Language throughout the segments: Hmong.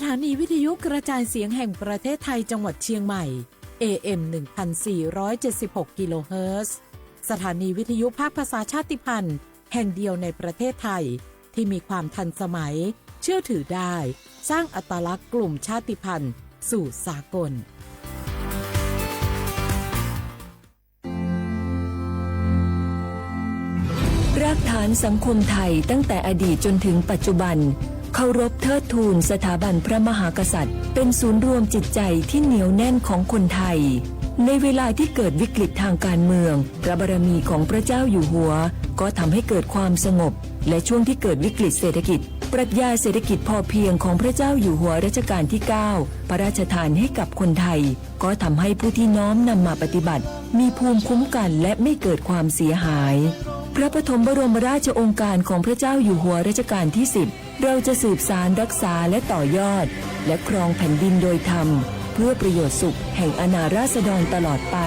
สถานีวิทยุกระจายเสียงแห่งประเทศไทยจังหวัดเชียงใหม่ เอ เอ็ม หนึ่งพันสี่ร้อยเจ็ดสิบหก กิโลเฮิรตซ์ สถานีวิทยุภาคภาษาชาติพันธุ์แห่งเดียวในประเทศไทย ที่มีความทันสมัย เชื่อถือได้ สร้างอัตลักษณ์กลุ่มชาติพันธุ์สู่สากล รากฐานสังคมไทยตั้งแต่อดีตจนถึงปัจจุบัน เคารพเทิดทูนสถาบันพระมหากษัตริย์ เป็นศูนย์รวมจิตใจที่เหนียวแน่นของคนไทย ในเวลาที่เกิดวิกฤตทางการเมือง พระบารมีของพระเจ้าอยู่หัว ก็ทำให้เกิดความสงบ และช่วงที่เกิดวิกฤตเศรษฐกิจ ปรัชญาเศรษฐกิจพอเพียงของพระเจ้าอยู่หัวรัชกาลที่เก้า พระราชทานให้กับคนไทย ก็ทำให้ผู้ที่น้อมนำมาปฏิบัติ มีภูมิคุ้มกันและไม่เกิดความเสียหาย พระปฐมบรมราชโองการของพระเจ้าอยู่หัวรัชกาลที่สิบ เราจะสืบสานรักษาและต่อยอด และครองแผ่นดินโดยธรรม เพื่อประโยชน์สุขแห่งอาณาราษฎรตลอดไป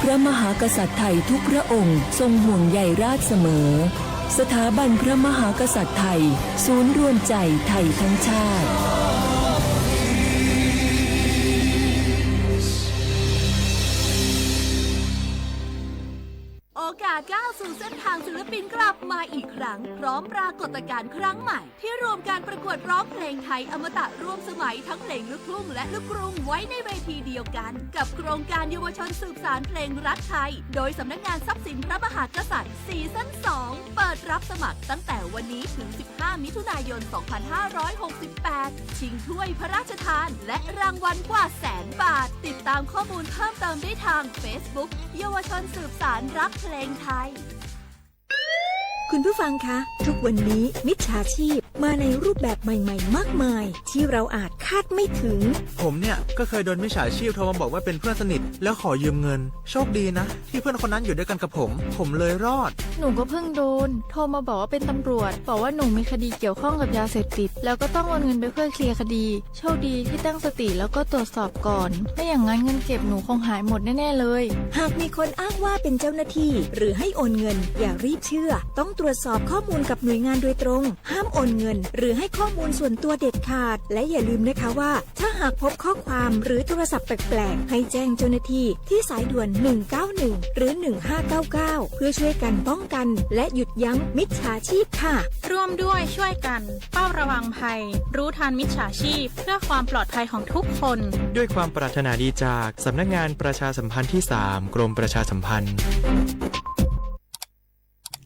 พระมหากษัตริย์ไทยทุกพระองค์ทรงห่วงใยราษฎร์เสมอ สถาบันพระมหากษัตริย์ไทย ศูนย์รวมใจไทยทั้งชาติ โอกาสก้าวสู่เส้นทางศิลปินกลับมาอีกครั้ง พร้อมปรากฏการณ์ครั้งใหม่ ที่รวมการประกวดร้องเพลงไทยอมตะร่วมสมัยทั้งเพลงลูกทุ่งและลูกกรุงไว้ในเวทีเดียวกัน กับโครงการเยาวชนสืบสานเพลงรักไทย โดยสำนักงานทรัพย์สินพระมหากษัตริย์ ซีซั่น สอง เปิดรับสมัครตั้งแต่วันนี้ถึง สิบห้า มิถุนายน สองพันห้าร้อยหกสิบแปด ชิงถ้วยพระราชทาน และรางวัลกว่าแสนบาท ติดตามข้อมูลเพิ่มเติมได้ทาง Facebook เยาวชนสืบสานรักเพลงไทย คุณผู้ฟังคะ ทุกวันนี้มิจฉาชีพมาในรูปแบบใหม่ๆ มากมาย ที่เราอาจคาดไม่ถึง ผมเนี่ยก็เคยโดนมิจฉาชีพโทรมาบอกว่าเป็นเพื่อนสนิท แล้วขอยืมเงิน โชคดีนะ ที่เพื่อนคนนั้นอยู่ด้วยกันกับผม ผมเลยรอด หนูก็เพิ่งโดน โทรมาบอกว่าเป็นตำรวจ บอกว่าหนูมีคดีเกี่ยวข้องกับยาเสพติด แล้วก็ต้องโอนเงินไปเพื่อเคลียร์คดี โชคดีที่ตั้งสติแล้วก็ตรวจสอบก่อน ไม่อย่างนั้นเงินเก็บหนูคงหายหมดแน่ๆเลย หากมีคนอ้างว่าเป็นเจ้าหน้าที่ หรือให้โอนเงิน อย่ารีบเชื่อ ต้องตรวจสอบข้อมูลกับหน่วยงานโดยตรง ห้ามโอนเงิน หรือให้ข้อมูลส่วนตัวเด็ดขาด และอย่าลืมนะคะว่า ถ้าหากพบข้อความหรือโทรศัพท์แปลกๆ ให้แจ้งเจ้าหน้าที่ที่สายด่วน หนึ่งเก้าหนึ่ง หรือ หนึ่งห้าเก้าเก้า เพื่อช่วยกันป้องกัน และหยุดยั้งมิจฉาชีพค่ะ ร่วมด้วยช่วยกัน เฝ้าระวังภัย รู้ทันมิจฉาชีพ เพื่อความปลอดภัยของทุกคน ด้วยความปรารถนาดีจากสำนักงานประชาสัมพันธ์ที่สาม กรมประชาสัมพันธ์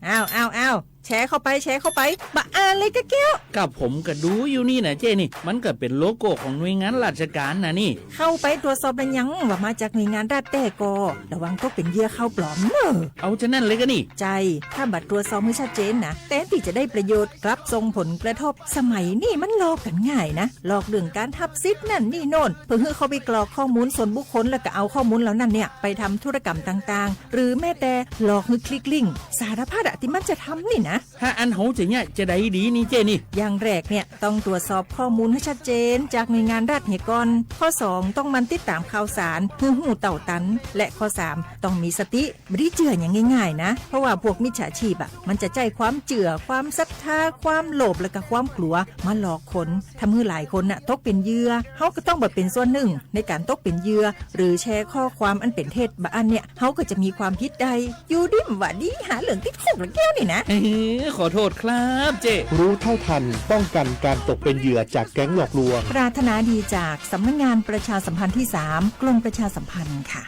อ้าว อ้าว อ้าว แชร์เข้าไป แชร์เข้าไป บ่อ่านเลยกะแก้ว ก็ผมก็ดูอยู่นี่นะเจ้นี่ มันก็เป็นโลโก้ของหน่วยงานราชการนะนี่ เข้าไปตรวจสอบแล้วยังว่ามาจากหน่วยงานรัฐแท้ก่อ ระวังตกเป็นเหยื่อข่าวปลอมเนอะ เอาจะนั่นเลยก็นี่ ใช่ ถ้าบ่ตรวจสอบให้ชัดเจนนะ แทนที่จะได้ประโยชน์ กลับส่งผลกระทบ สมัยนี้มันหลอกกันง่ายนะ หลอกเรื่องการหับสิทธิ์นั่นนี่โน่น เพื่อให้เข้าไปกรอกข้อมูลส่วนบุคคล แล้วก็เอาข้อมูลเหล่านั้นเนี่ยไปทำธุรกรรมต่างๆ หรือแม้แต่หลอกให้คลิกลิงก์ สารพัดอะที่มันจะทำนี่นะ ถ้าอันเฮาจะเนี่ยจะได้ดีนี่เจ้นี่ อย่างแรกเนี่ยต้องตรวจสอบข้อมูลให้ชัดเจนจากหน่วยงานรัฐเหียก่อน ข้อสองต้องหมั่นติดตามข่าวสารเพื่อฮู้เต้าตัน และข้อสามต้องมีสติ บ่ได้เชื่ออย่างง่ายๆนะ เพราะว่าพวกมิจฉาชีพอะมันจะใช้ความเชื่อ ความศรัทธา ความโลภ และก็ความกลัวมาหลอกคน ทำให้หลายคนน่ะตกเป็นเหยื่อ เฮาก็ต้องบ่เป็นส่วนหนึ่งในการตกเป็นเหยื่อ หรือแชร์ข้อความอันเป็นเท็จ บ่อันเนี่ย เฮาก็จะมีความผิดได้ อยู่ดีบ่าดีหาเรื่องติดคุกละแก้วนี่นะ เฮ้ย ขอโทษครับเจ้ รู้เท่าทันป้องกันการตกเป็นเหยื่อจากแก๊งหลอกลวง ปรารถนาดีจากสำนักงานประชาสัมพันธ์ที่สาม กรมประชาสัมพันธ์ค่ะ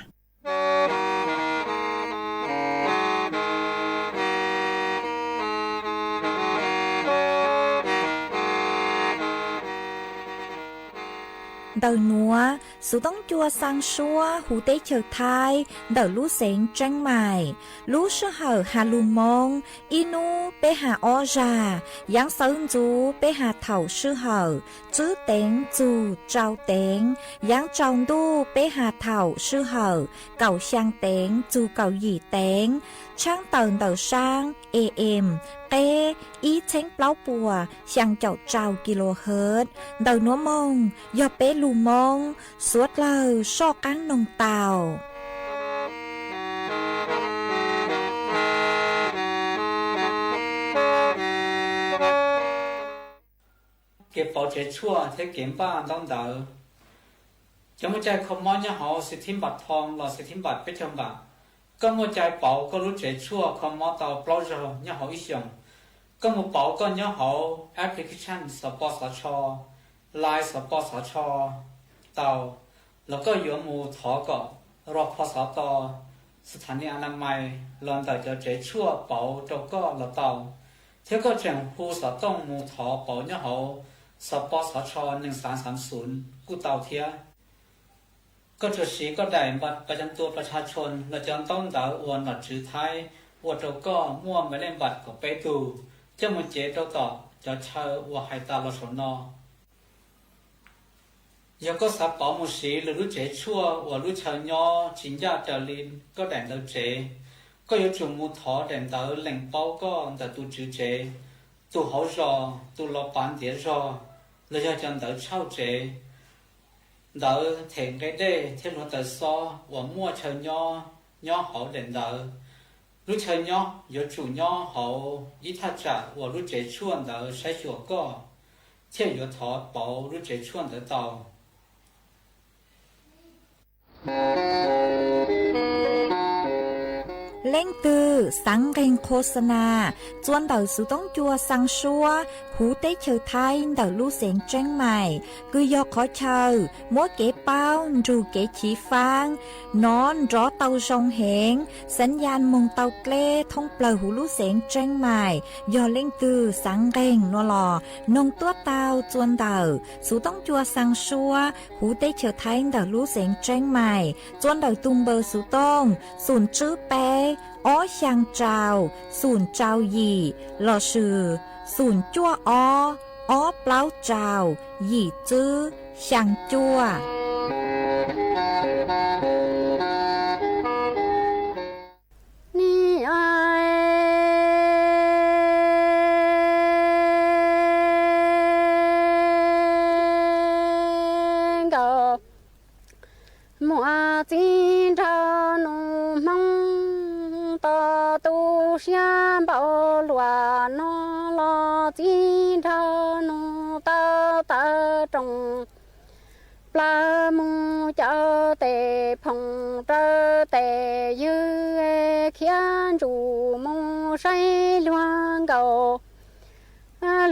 Ntawm nuav, xov tooj cua xaa suab huv teb chaws Thaib ntawm lub xeev Tseeb Maim. Lub sij hawm has lug Moob, ib nub peb has ob zag, yaav xawv ntxuv peb has thaum sij hawm, tswb teev txug tsau teev, yaav tsaus ntuj peb has thaum sij hawm kaum xyaa teev txug kaum yim teev, tshaab tawm ntawm saab A M qeb ib txheeb plaub puas xyaa caum rau kilohertz. Ntawm nuav moog yog peb lug Moob, suav dlawg soj qaab noog tau. tsev tshuaj thiab kev npaj ntaub ntawv. Cov muaj cai kho mob nyob hauv xis thib npam thoo los xis thib npam peb caug npam, koj muaj cai pauv koj lub tsev tshuaj kho mob tau plaub zaug nyob hauv ib xyoos. Koj mus pauv koj nyob hauv application xov pos xov tsho, Line xov pos xov tsho tau, los koj yuav mus thov kom rau pho xov to, xas thas nis a na mais los ntawm cov tsev tshuaj pauv rau koj los tau, thiab koj tseem hu xov tooj mus thov pauv nyob hauv xov pos xov tsho nees xav xav xum kuj tau thiab. Koj tsuas siv koj daim npa pa cam tua pa tsha tshoo los cov ntaub ntawv uas nom tswv Thaib ua rau koj muaj maiv lej npam kaum peb tug coj mus cev rau tom cov chaw uas hais tas los saum no. Yog koj xav pauv mus siv lwm lub tsev tshuaj uas lub chaw nyob tsis ncaj raws li koj daim ntawv tsev, koj yuav tsum mus thov daim ntawv lees paub koj ntawm tus tswv tsev, tus hauv zos, tus los pav ntiav zog, los yog cov ntawv tshauj tsev, ntawv them nqe dej thiab hluav taws xob uas muaj chaw nyob nyob hauv daim ntawv. Lub chaw nyob yuav tsum nyob hauv ib thaj tsam uas lub tsev tshuaj ntawd saib xyuas koj, thiaj yuav thov pauv lub tsev tshuaj ntawd tau. Leej twg xaav nqeeg qhua xa nas txua ntawm xuv toob cua xaa suab huv teb chaws Thaib ntawm lub xeev Tseeb Mais, kws yog qhov chaw muab kev paub nrug kev chiv faab nov nrov tau zoo heev, xav yaj moog tau dleb thoob plawg huv lub xeev Tseeb Mais. Yog leej twg xaav nqeeg no los noog tuab tau txua ntawm xuv toob cua xaa suab huv teb chaws Thaib ntawm lub xeev Tseeb Mais, txua ntawm tug npawb xuv tooj xum tswb peb ob xyaa rau xum rau yim lossis xum cuaj ob ob plaub rau yim tswb xyaa cuaj. Niam nkaus muaj txiv nraug nus Hmoob, tau tu siab npaum luaj no los txiv nraug nus tau tawv roos plawg mus caum tes phoom raws tes ywg, khiav ntsuj mus saib luag nkaus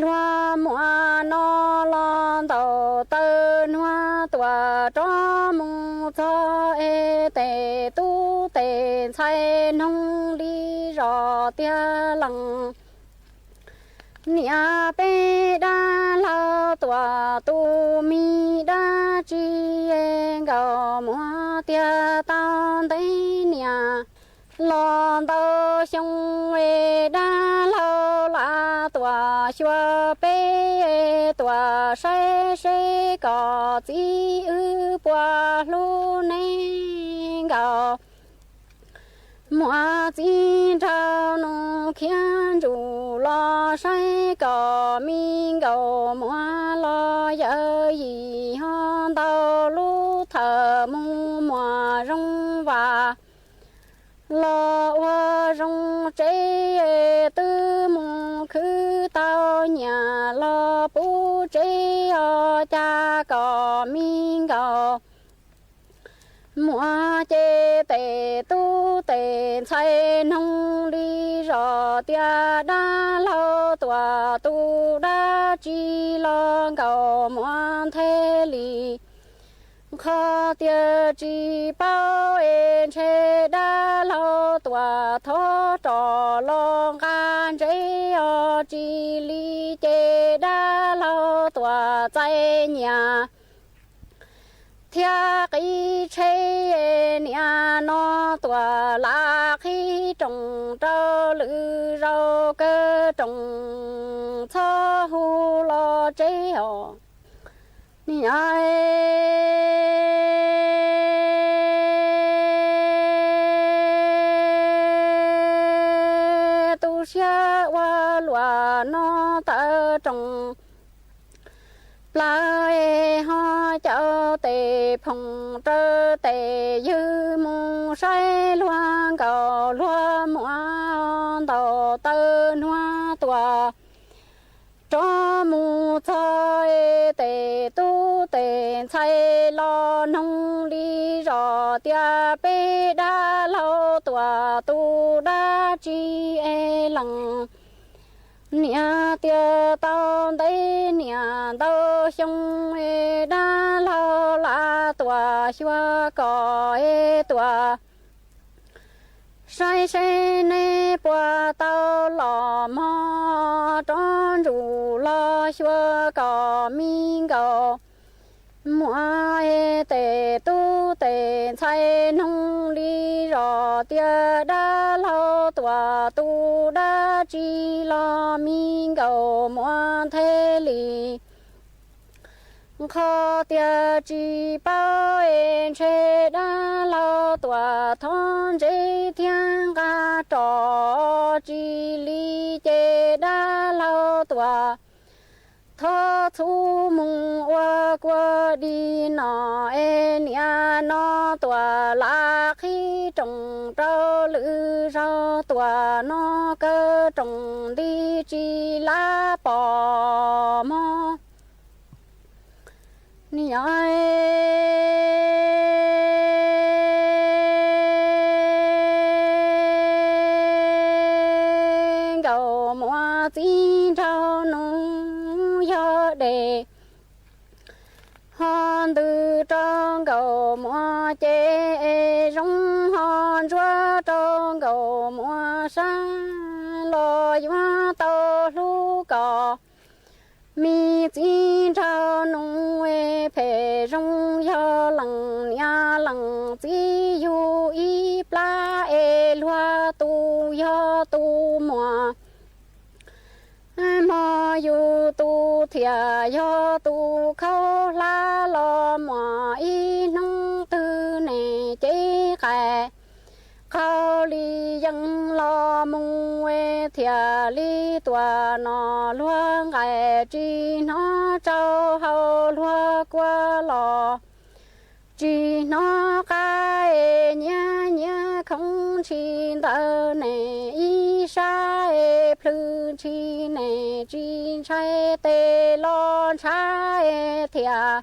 luag muaj no los ntaus taw nuag tuaj rov mus txog es tes tub tes ntxhais noog li zos tiag lees. Niam peb dab laug tuaj tu mi dab tsi nkaus muag tiag tau ntev niam los ntau xyoo es dab laug lam tuaj xyuas peb tuaj saib seb kom txiv wb puas hlub neb nkaus. Muaj txiv nraug nus khiav ntsuj los saib kom me nkaus muaj los yawm yim ho ntau lub thawm mus muaj zoo vam los ua zoo tsev twb mus khwv tau nyiaj los pub tsev os cas kom me nkaus. Muaj ces tes tub tes ntxhais noog li zos tias dab laug tuaj tu dab tsi los nkaus muaj nthe li. Qhov tias tsis paub es ntshe dab laug tuaj thov rov los nqa ntsev os tsis li ces dab laug tuaj txais nyiaj thiab qib tsheb niaj no tuaj lam qhib roos rau lwm zaus kawg roos txhob hu los tsev os. Niam tu siab ua luaj no tawv roos plawg es ho caum tes phoom raws tes ywg mus saib luag nkaus luag muaj ntaus taw nuag tuaj rov mus txog es Los noog li zos tias peb dab laug Tuam tu dab tsi es lees. Niam tias tau ntev niam ntau xyoo es dab laug Las Tuam xyuas kom es Tuam saib seb neb puas tau los mog, rov ntsum los xyuas kom me nkauj muam es tes tub tes ntxhais noog li zos tias dab laug Tuam tu dab tsi los me nkauj muam nthe li. Qhov tias tsis paub es ntshe dab laug Tuam thov ntse thiab nqa rov, tsis li ces dab laug Tuam thov txhub mus ua kua dig no es niam no Tuam lam qhib rooj rau lwm zaug, Tuam no kaw rooj nti tsis lam pom mog. Niam nkauj muam txiv nraug nus yog des, ho ntws rau nkauj muam ces zoo, ho ntsuab rau nkauj muam sab los yuav tau hlub kom me txiv nraug nus phem zoo, yog lees niam lees txiv yug ib plab es luag tus yog tus muam, hmo yug tus thiaj yog tus khaub hlab, los muaj ib hnub twg niam cev qais qaug li yees los mus es thiaj li Tuam no luag nqaim tsis hnov tsau hau luag kua los tsis hnov qab es nyiab nyiab khoov ntshis ntawd niam ib sab es plhws ntshis niam tsis ntshai tes los ntshav es thiaj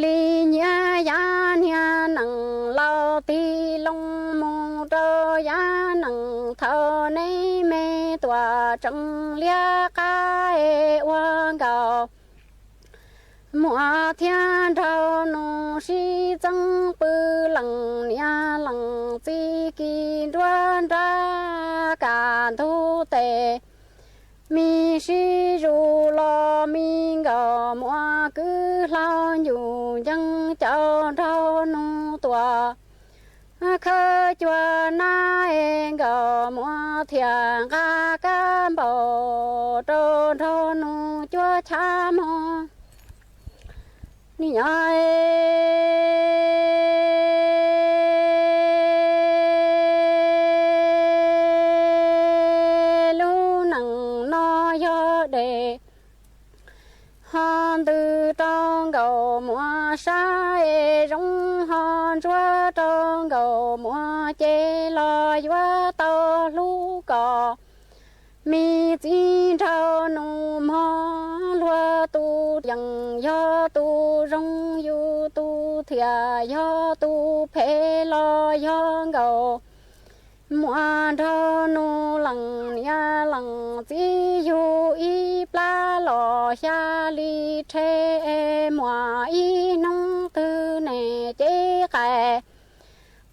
li nyiab yav niag nees laus tig loo mus rau yav nees thaum neb me Tuam tseem liab qab es ua nkauj muam thiab nraug nus sib txeeb pw lees niam lees txiv kis nruab nrab kaj ntug tes. Me sib zus los me nkauj muam kwv hlau ncuj ncees caum nraug nus Tuam khawb cua nab es nkauj muam thiaj nqa kab npauj rau nraug nus cuab chav mog. Niam lub neej no yog des, ho ntws rau nkauj muam sab es zoo, ho ntsuab rau nkauj muam ces los yuav tau hlub kom me txiv nraug nus mog. Luag tus yees yog tus zoo, yus tus thiaj yog tus phem los yog nkauj muam nraug nus lees niam lees txiv yug ib plab los xya li rhe, muaj ib hnub twg niam cev qais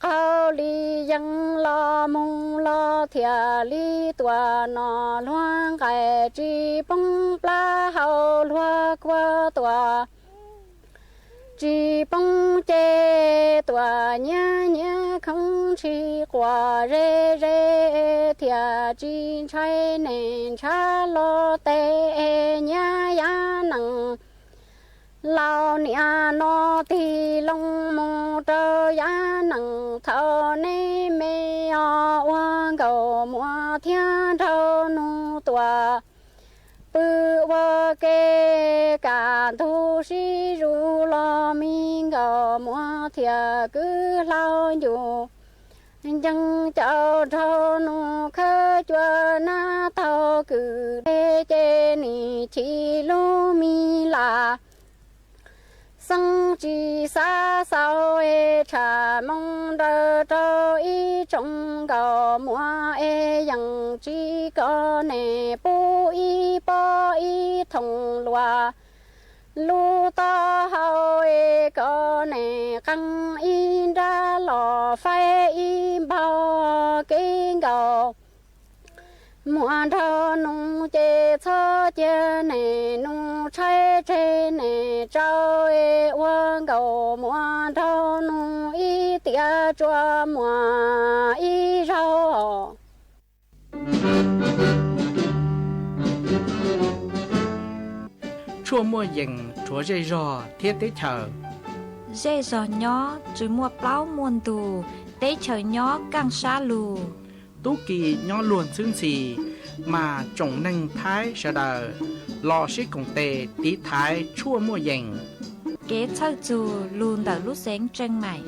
qaug li yees los mus los thiaj li Tuam no luag nqaim tsis poob plab hau luag kua Tuam tsis poob ces Tuam nyiab nyiab khoov ntshis quas ze ze thiaj tsis ntshai niam ntshav los tes nyiab yav nees laus niam no tig loo mus rau yav nees thaum neb me os ua nkauj muam thiab nraug nus Tuam pw ua ke kaj ntug sib zus los me nkauj muam thiaj kwv hlau ncuj ncees caum nraug nus khawb cua nab taug kwv deg ces nim chim lub me lam Xeeb tsis xav xaus es tsham moo nrawm rau ib tsoom nkauj muam es yeej tsis kom nej pub ib pob ib thooj luaj lub taub hau es kom nej qee ib nrab los faib ib npaug kev nkauj muam nraug nus ces txhob cia nej nus tshaib tseg nej tsau es ua nkauj muam nraug nus ib tiam tsuas muaj ib zaug. Tshuaj muaj yees rhuav zej zog thiab teb chaws. Zej zog nyob tsis muaj plaub muaj ntug, teb chaws nyob kaj sab lug. Tub ki nyob luag ntxhwb ntxhi, mas tsoom neeg Thaib sawv daws los sib koom tes tiv thaiv tshuaj muaj yees. Kev txhawj txug lug ntawm lub xeev Tseej Maim.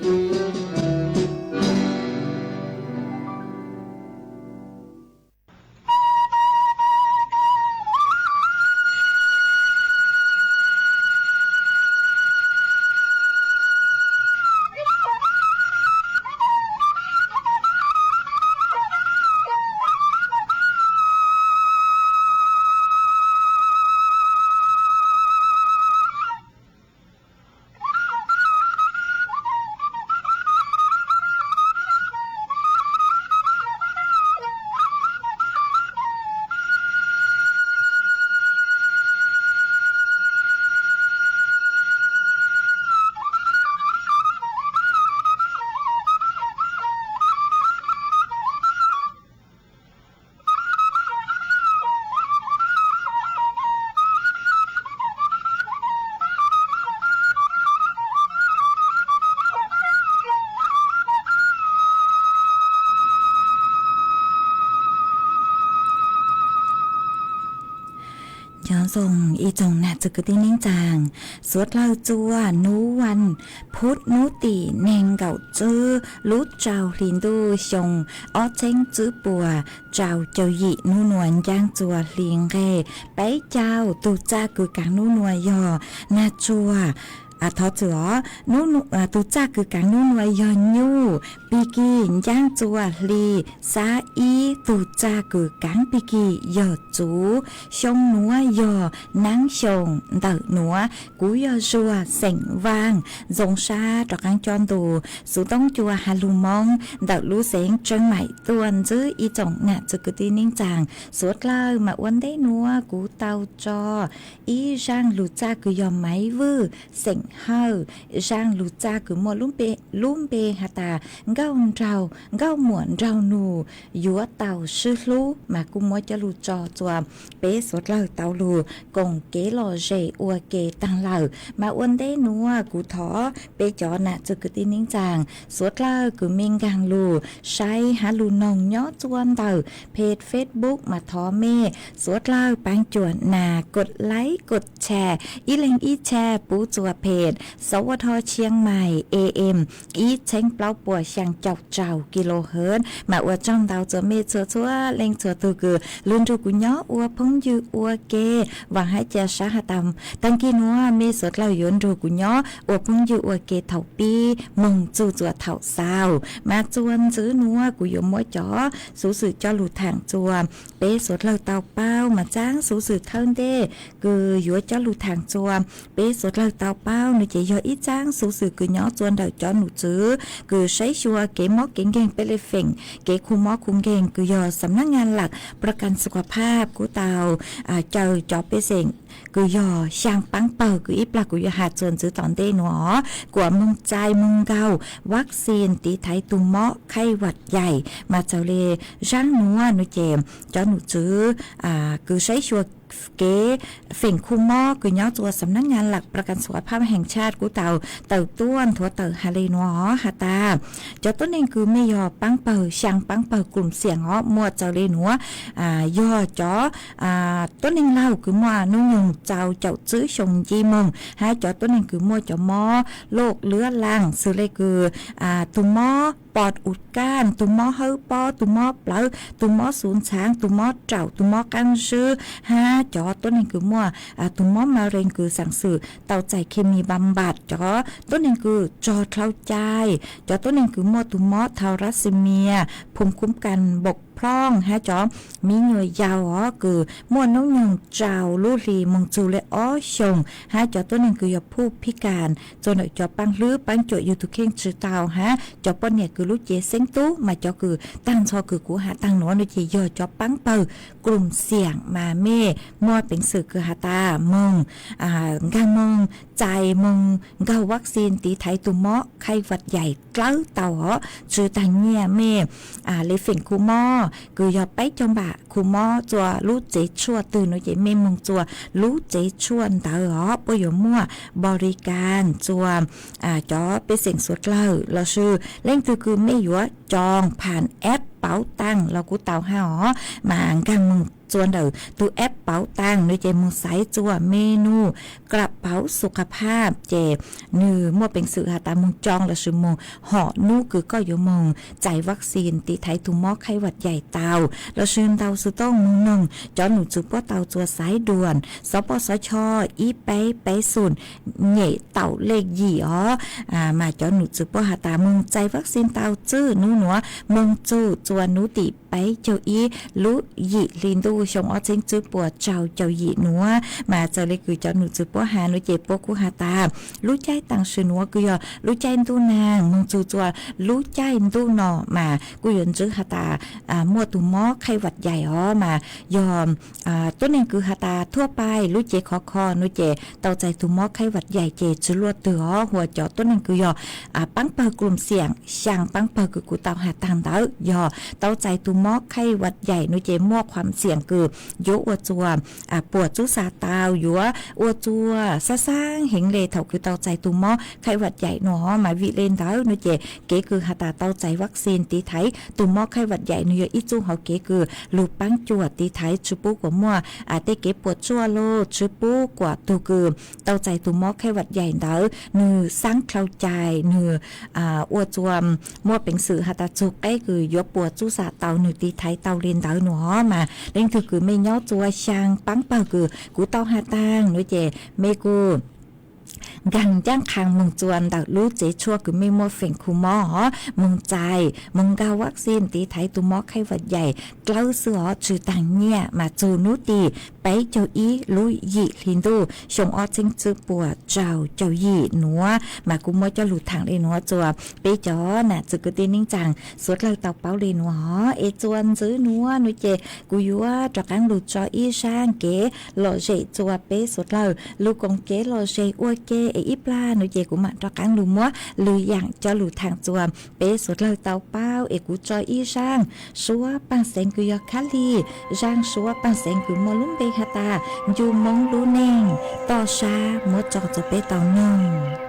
Nyob zoo ib tsoom nam txiv kwv tij neej tsaa, suav dlawg txua nub vas phuv nub tim neeg nkaum tswb lub rau hli ntuj xyoo ob txheeb tswb puas rau caum yim nub nuav ncaaj txua hli nqeg peb caug. Tug txaj kws kaav nub nuav yog nag tsuag. Thov txwm os, tug txaj kws kaav nub nuav yog nyuj, pig kig ncaaj txua hli xab ib. Tug txaj kws kaav pig kig yog txuv. Xyoo nuav yog naab xyoo ntawm nuav. Kuv yog Zuag xeem Vaaj, zoo sab rov qaab cob ntu xuv toob cua has lug Moob ntawm lub xeev Tseej Maim tuaj ntsib ib tsoom nam txiv kwv tij neej tsaa. Suav dlawg mas ua ntej nuav kuv tau tso ib zaaj lug txaj kws yog Maiv Vwj xeem Hawj, zaaj lug txaj kws muaj lub npe has tas nkauj nraug, nkauj muam nraug nug yuav tau swb hlub, mas kuj muab coj lug tso txua peb suav dlawg tau lug koom kev lom zem ua ke taag lawm. Mas ua ntej nuav kuv thov peb cov nam txiv kwv tij neej tsaa suav dlawg kws me nkaag lug saib has lug noog nyob txua ntawm peg Facebook mas thov mej suav dlawg paab cuam nas kod like kod share, ib leeg ib share pub txua peg Sawv Ua Dho Tshiab Mais A M ib txheeb plaub puas xyaa caum rau kilohertz. Mas ua tsaug ntau txua mej txhua txhua leej txhua tug kws lug nrug kuv nyob ua phooj ywg ua ke. Vaam hab ca sab has tas taag kis nuav mej suav dlawg yuav nrug kuv nyob ua phooj ywg ua ke thaum pib moog txug txua thaum xaus. Mas txua ntxiv nuav kuv yuav muab cov xuv xwm coj lug thaam txua peb suav dlawg tau paub. Mas txaab xuv xwm thawj ntej kws yuav coj lug thaam txua peb suav dlawg tau paub nuav ces yog ib txaab xuv xwm kws nyob txua ntawm cov num tswv kws saib xyuas kev mob kev nkeeg, peb le feem kev khu mob khu nkeeg kws yog Sawv Nab Ngaa Lam Pra Kan Su Kha Phaj kuj tau caw cov pej xeem kws yog xyaa paab pawg kws ib plag kuv yuav has txua ntxiv tom ntej nuav, kuas moog txais moog nkaug vaccine tiv thaiv tug mob khaij vam yaim. Mas txawm le zaab nuav nuav ces cov num tswv kws saib xyuas kev feem khu mob kws nyob txua Sawv Nab Ngaa Lam Pra Kan Su Kha Phaj Heev Tshaj kuj tau tawm tuaj nthuav tawm has le nuav has tas cov tuab neeg kws mej yog paab pawg, xyaa paab pawg kws xiam os muaj txawm le nuav, yog cov tuab neeg laug kws muaj nub nyoog txaus caum tswb xyoo nci moog, hab cov tuab neeg kws muaj cov mob loj lwb laag xws le kws tug mob pos ua kaj, tus mob hawb pob, tus mob plawv, tus mob xuv ntxhaav, tus mob raum, tus mob qaab zwb, hab cov tuab neeg kws muaj tus mob ma rees kws xaam xwm tau txais khes mis npa npam, cov tuab neeg kws tsog dlhau cai, cov tuab neeg kws muaj tus mob thau rab xi mia, phoo kub kas npaum plhooj, hab cov miv nyuas yaus os kws muaj noob nyoog rau lub hli moog txug le ob xyoos, hab cov tuab neeg kws yog phuj phib kas txug ntawm cov paab hlwb paab cuam yug tug kheej tsi tau, hab cov poj niam kws lub cev xeeb tub, mas cov kws taag nrho kws kuv has taag nuav no ces yog cov paab pawg krum xiam mas mej muaj peev xwm kws has tas moog, nkaag moog txais moog nkaug vaccine tiv thaiv tus mob khaij vaj yais dlawb tau os, tsi taag nyiaj mej le feem khu mob kws yog peb caug npam khu mob txua lub tsev tshuaj twg no ces mej moog txua lub tsev tshuaj ntawd os, puab yuav muaj npo ri kas txua cov pej xeem suav dlawg lossis leej twg kws mej yuav coo phas ep pauv taag los kuj tau hab os, mas nkaag moog txua ntawm tus ep pauv taag no ces moog xaiv txua menu kram pauv xu qha phaj ces nwg muaj peev xwm has tas moog coo lossis moog hom nub kws koj yuav moog txais vaccine tiv thaiv tus mob khaij vaj yais tau, lossis ntau xwm tooj moog noog cov num txwv puab tau txua xaiv duam xov poj xov cho ib peb peb xum nyem taum lej yim os, mas cov num txwv puab has tas moog txais vaccine tau txwj nub nuav moog txug txua nub tim peb caug ib lub yim hli ntuj xyoo ob txheeb tswb puas rau caum yim nuav, mas txawm le kws cov num txwv puab has nuav ces puab kuj has tas lub caij taam sim nuav kws yog lub caij ntuj naag moog txug txua lub caij ntuj no mas kuj yuav ntsib has tas muaj tus mob khaij vaj yais os, mas yog tuab neeg kws has tas thuaj pais lub cev khov kho nuav ces tau txais tus mob khaij vaj yais ces tsi luaj twg os, hua cov tuab neeg kws yog paab pawg krum xiam, xyaa paab pawg kws kuv tau has taag ntawd yog tau txais tus mob khaij vaj yais nuav ces muaj khuam xiam kws yuav ua txua puas txub xa tau, yuav ua txua xab xaab heev le thaum kws tau txais tus mob khaij vaj yais nuav os, mas vim le ntawd nuav ces kev kws has tas tau txais vaccine tiv thaiv tus mob khaij vaj yais nuav yog ib txuj hauv kev kws lug paab cuam tiv thaiv tsi pub kuas muaj tej kev puas tsuaj los tsi pub kuas tug kws tau txais tus mob khaij vaj yais ntawd nwg xaav dlhau cai, nwg ua txua muaj peev xwm has tas txug qeb kws yuav puas txub xa tau nwg tiv thaiv tau le ntawd nuav os, mas leej twg kws mej nyob txua xyaa paab pawg kws kuv tau has taag nuav ces mej kuj nkaag ncaaj qha moog txua ntawm lub tsev tshuaj kws mej muaj feem khu mob os, moog txais moog nkaug vaccine tiv thaiv tus mob khaij vaj yais dlawb xwb os, tsi taag nyiaj, mas txug nub tim peb caug ib lub yim hli ntuj xyoo ob txheeb tswb puas rau caum yim nuav, mas kuv muab coj lug thaam le nuav txua peb cov nam txiv kwv tij neej tsaa suav dlawg tau paub le nuav os. Es txua ntxiv nuav nuav ces kuv yuav rov qaab lug tso ib zaaj kev lom zem txua peb suav dlawg lug koom kev lom zem ua ke es ib plag nuav ces kuv maam rov qaab lug muab lwm yaam coj lug thaam txua peb suav dlawg tau paub. Es kuv tso ib zaaj suab paaj xeev kws yog khab lig, zaaj suab paaj xeev kws muaj lub npe has tas ncu moob lub neej toj sab muab tso txua peb tau noog.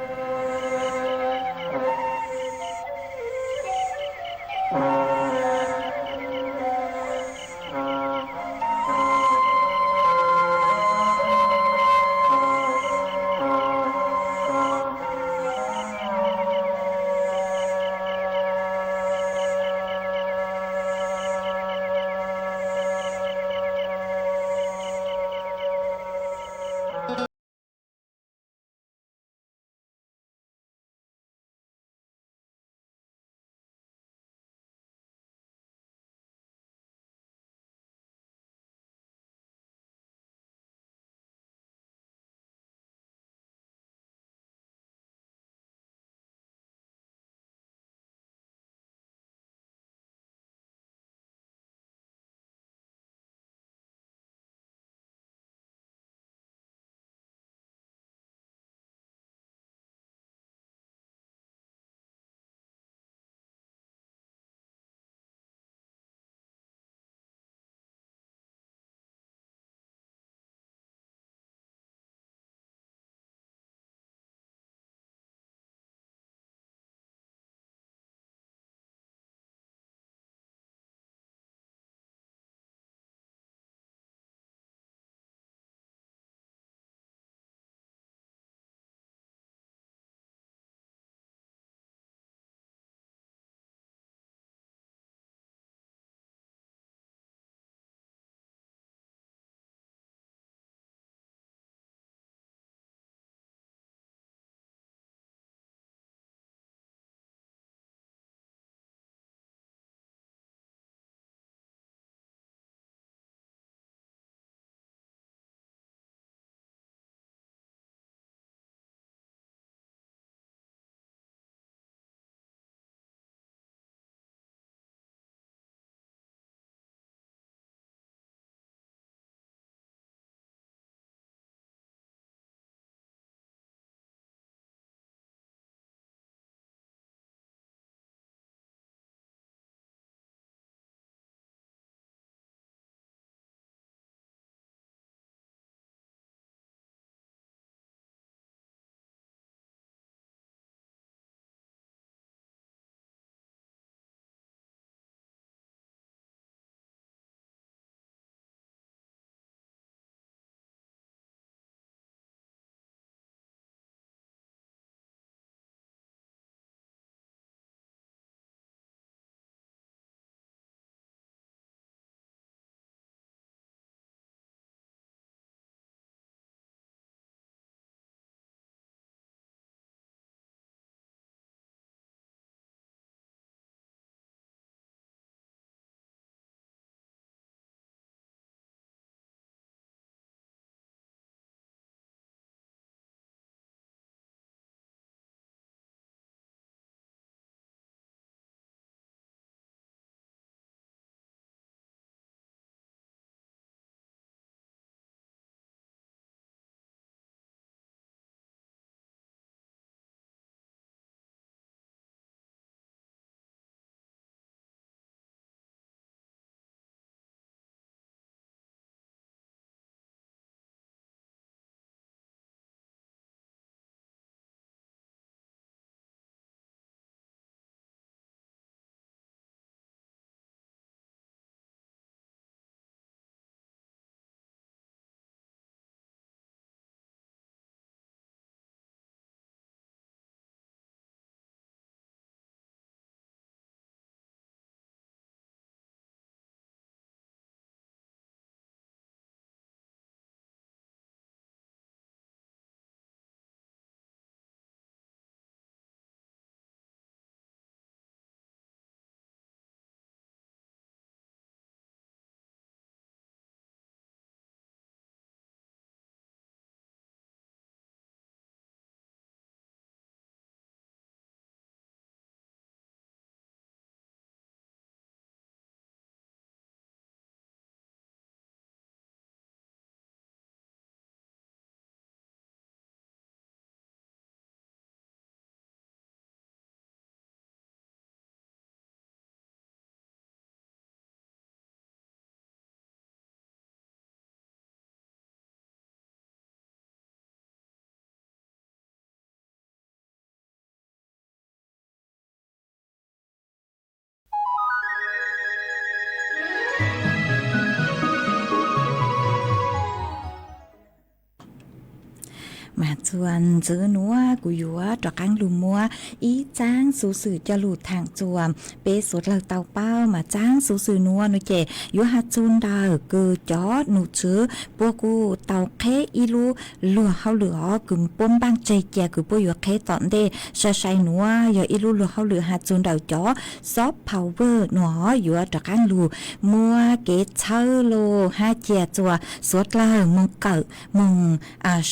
Mas txuas ntxiv nuav kuv yuav rov qaab lug muab ib txaab xuv xwm coj lug thaam txug peb suav dlawg tau paub. Mas txaab xuv xwm nuav no ces yuav has txug ntawm kws cov num tswv puab kuj tau qheb ib lub luag hauj lwm os, kws puab npaaj tseg ca kws puab yuav qheb tom ntej. Sai sai nuav yog ib lub luag hauj lwm has txug ntawm cov soft power nuav yuav rov qaab lug muab kev txhawb lug hab ca txug suav dlawg moog kawm, moog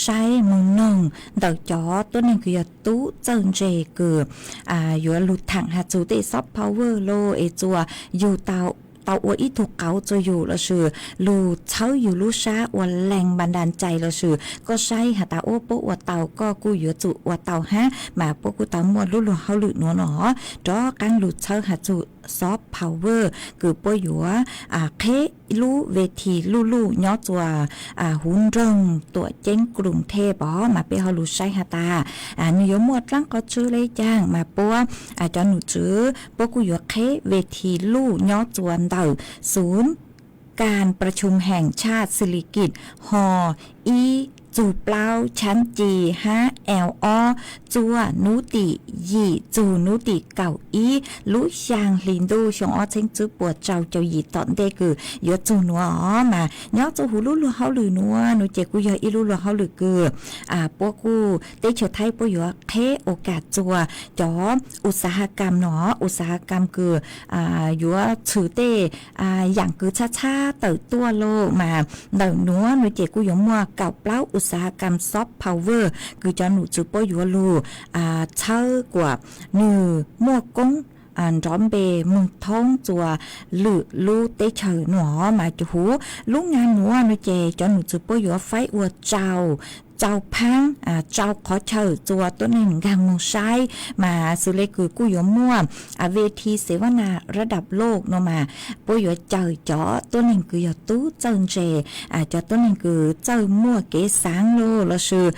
saib, moog noog ntawm cov tuab neeg kws yog tub txawj ntse kws yuav lug thaam has txug tej soft power lug es txuas yug tau ua ib tug qauv txuas yug lossis lug txhawb yug lub sab ua leeg npa nra cai lossis koj saib has tas ua puab ua tau koj kuj yuav tsum ua tau hab. Mas puab kuj tau muaj lub luag hauj lwm nuav no rov qaab lug txhawb has txug soft power kws puab yuav qheb lub ve thi luj luj nyob txuas huv nroog Tuam Ceeb Kruv Theb os. Mas peb ho lug saib has tas nwg yuav muaj dlaab qhov tswv le caag mas puab cov num tswv puab kuj yuav qheb ve thi luj nyob txuas ntawm xu kaan pra chum heem tshaj xis lis kis ho ib txug plaub chab ci hab eo ob txuaj nub tim yim txug nub tim kaum ib lub xyaa hli ntuj xyoo ob txheeb tswb puas rau caum yim tom ntej kws yuav txug nuav os. Mas nyob txuas huv lub luag hauj lwm nuav no ces kuj yog ib lub luag hauj lwm kws puab kuj teb chaws Thaib puab yuav qheb ua kam txuas cov u txav ha kam no, u txav ha kam kws yuav txhwm tej yaam kws txhab txhab tawm tuaj lug. Mas ntawm nuav no ces kuj yuav muaj kaum plaub u txav ha kam soft power kws cov num tswv puab yuav lug txhawb kuas nwg muaj koob nrov npe moog thoob txuas lwm lub teb chaws nuav. Mas huv lub nga nuav no ces cov num tswv puab yuav faib ua rau phaab rau qhov chaw txuas tuab neeg nkaag moog saib. Mas xws le kws kuj yuav muaj ve thi xev vab nas rab dam loj no mas puab yuav caw cov tuab neeg kws yog tub txawj ntse, cov tuab neeg kws txawj muaj kev xaav lug lossis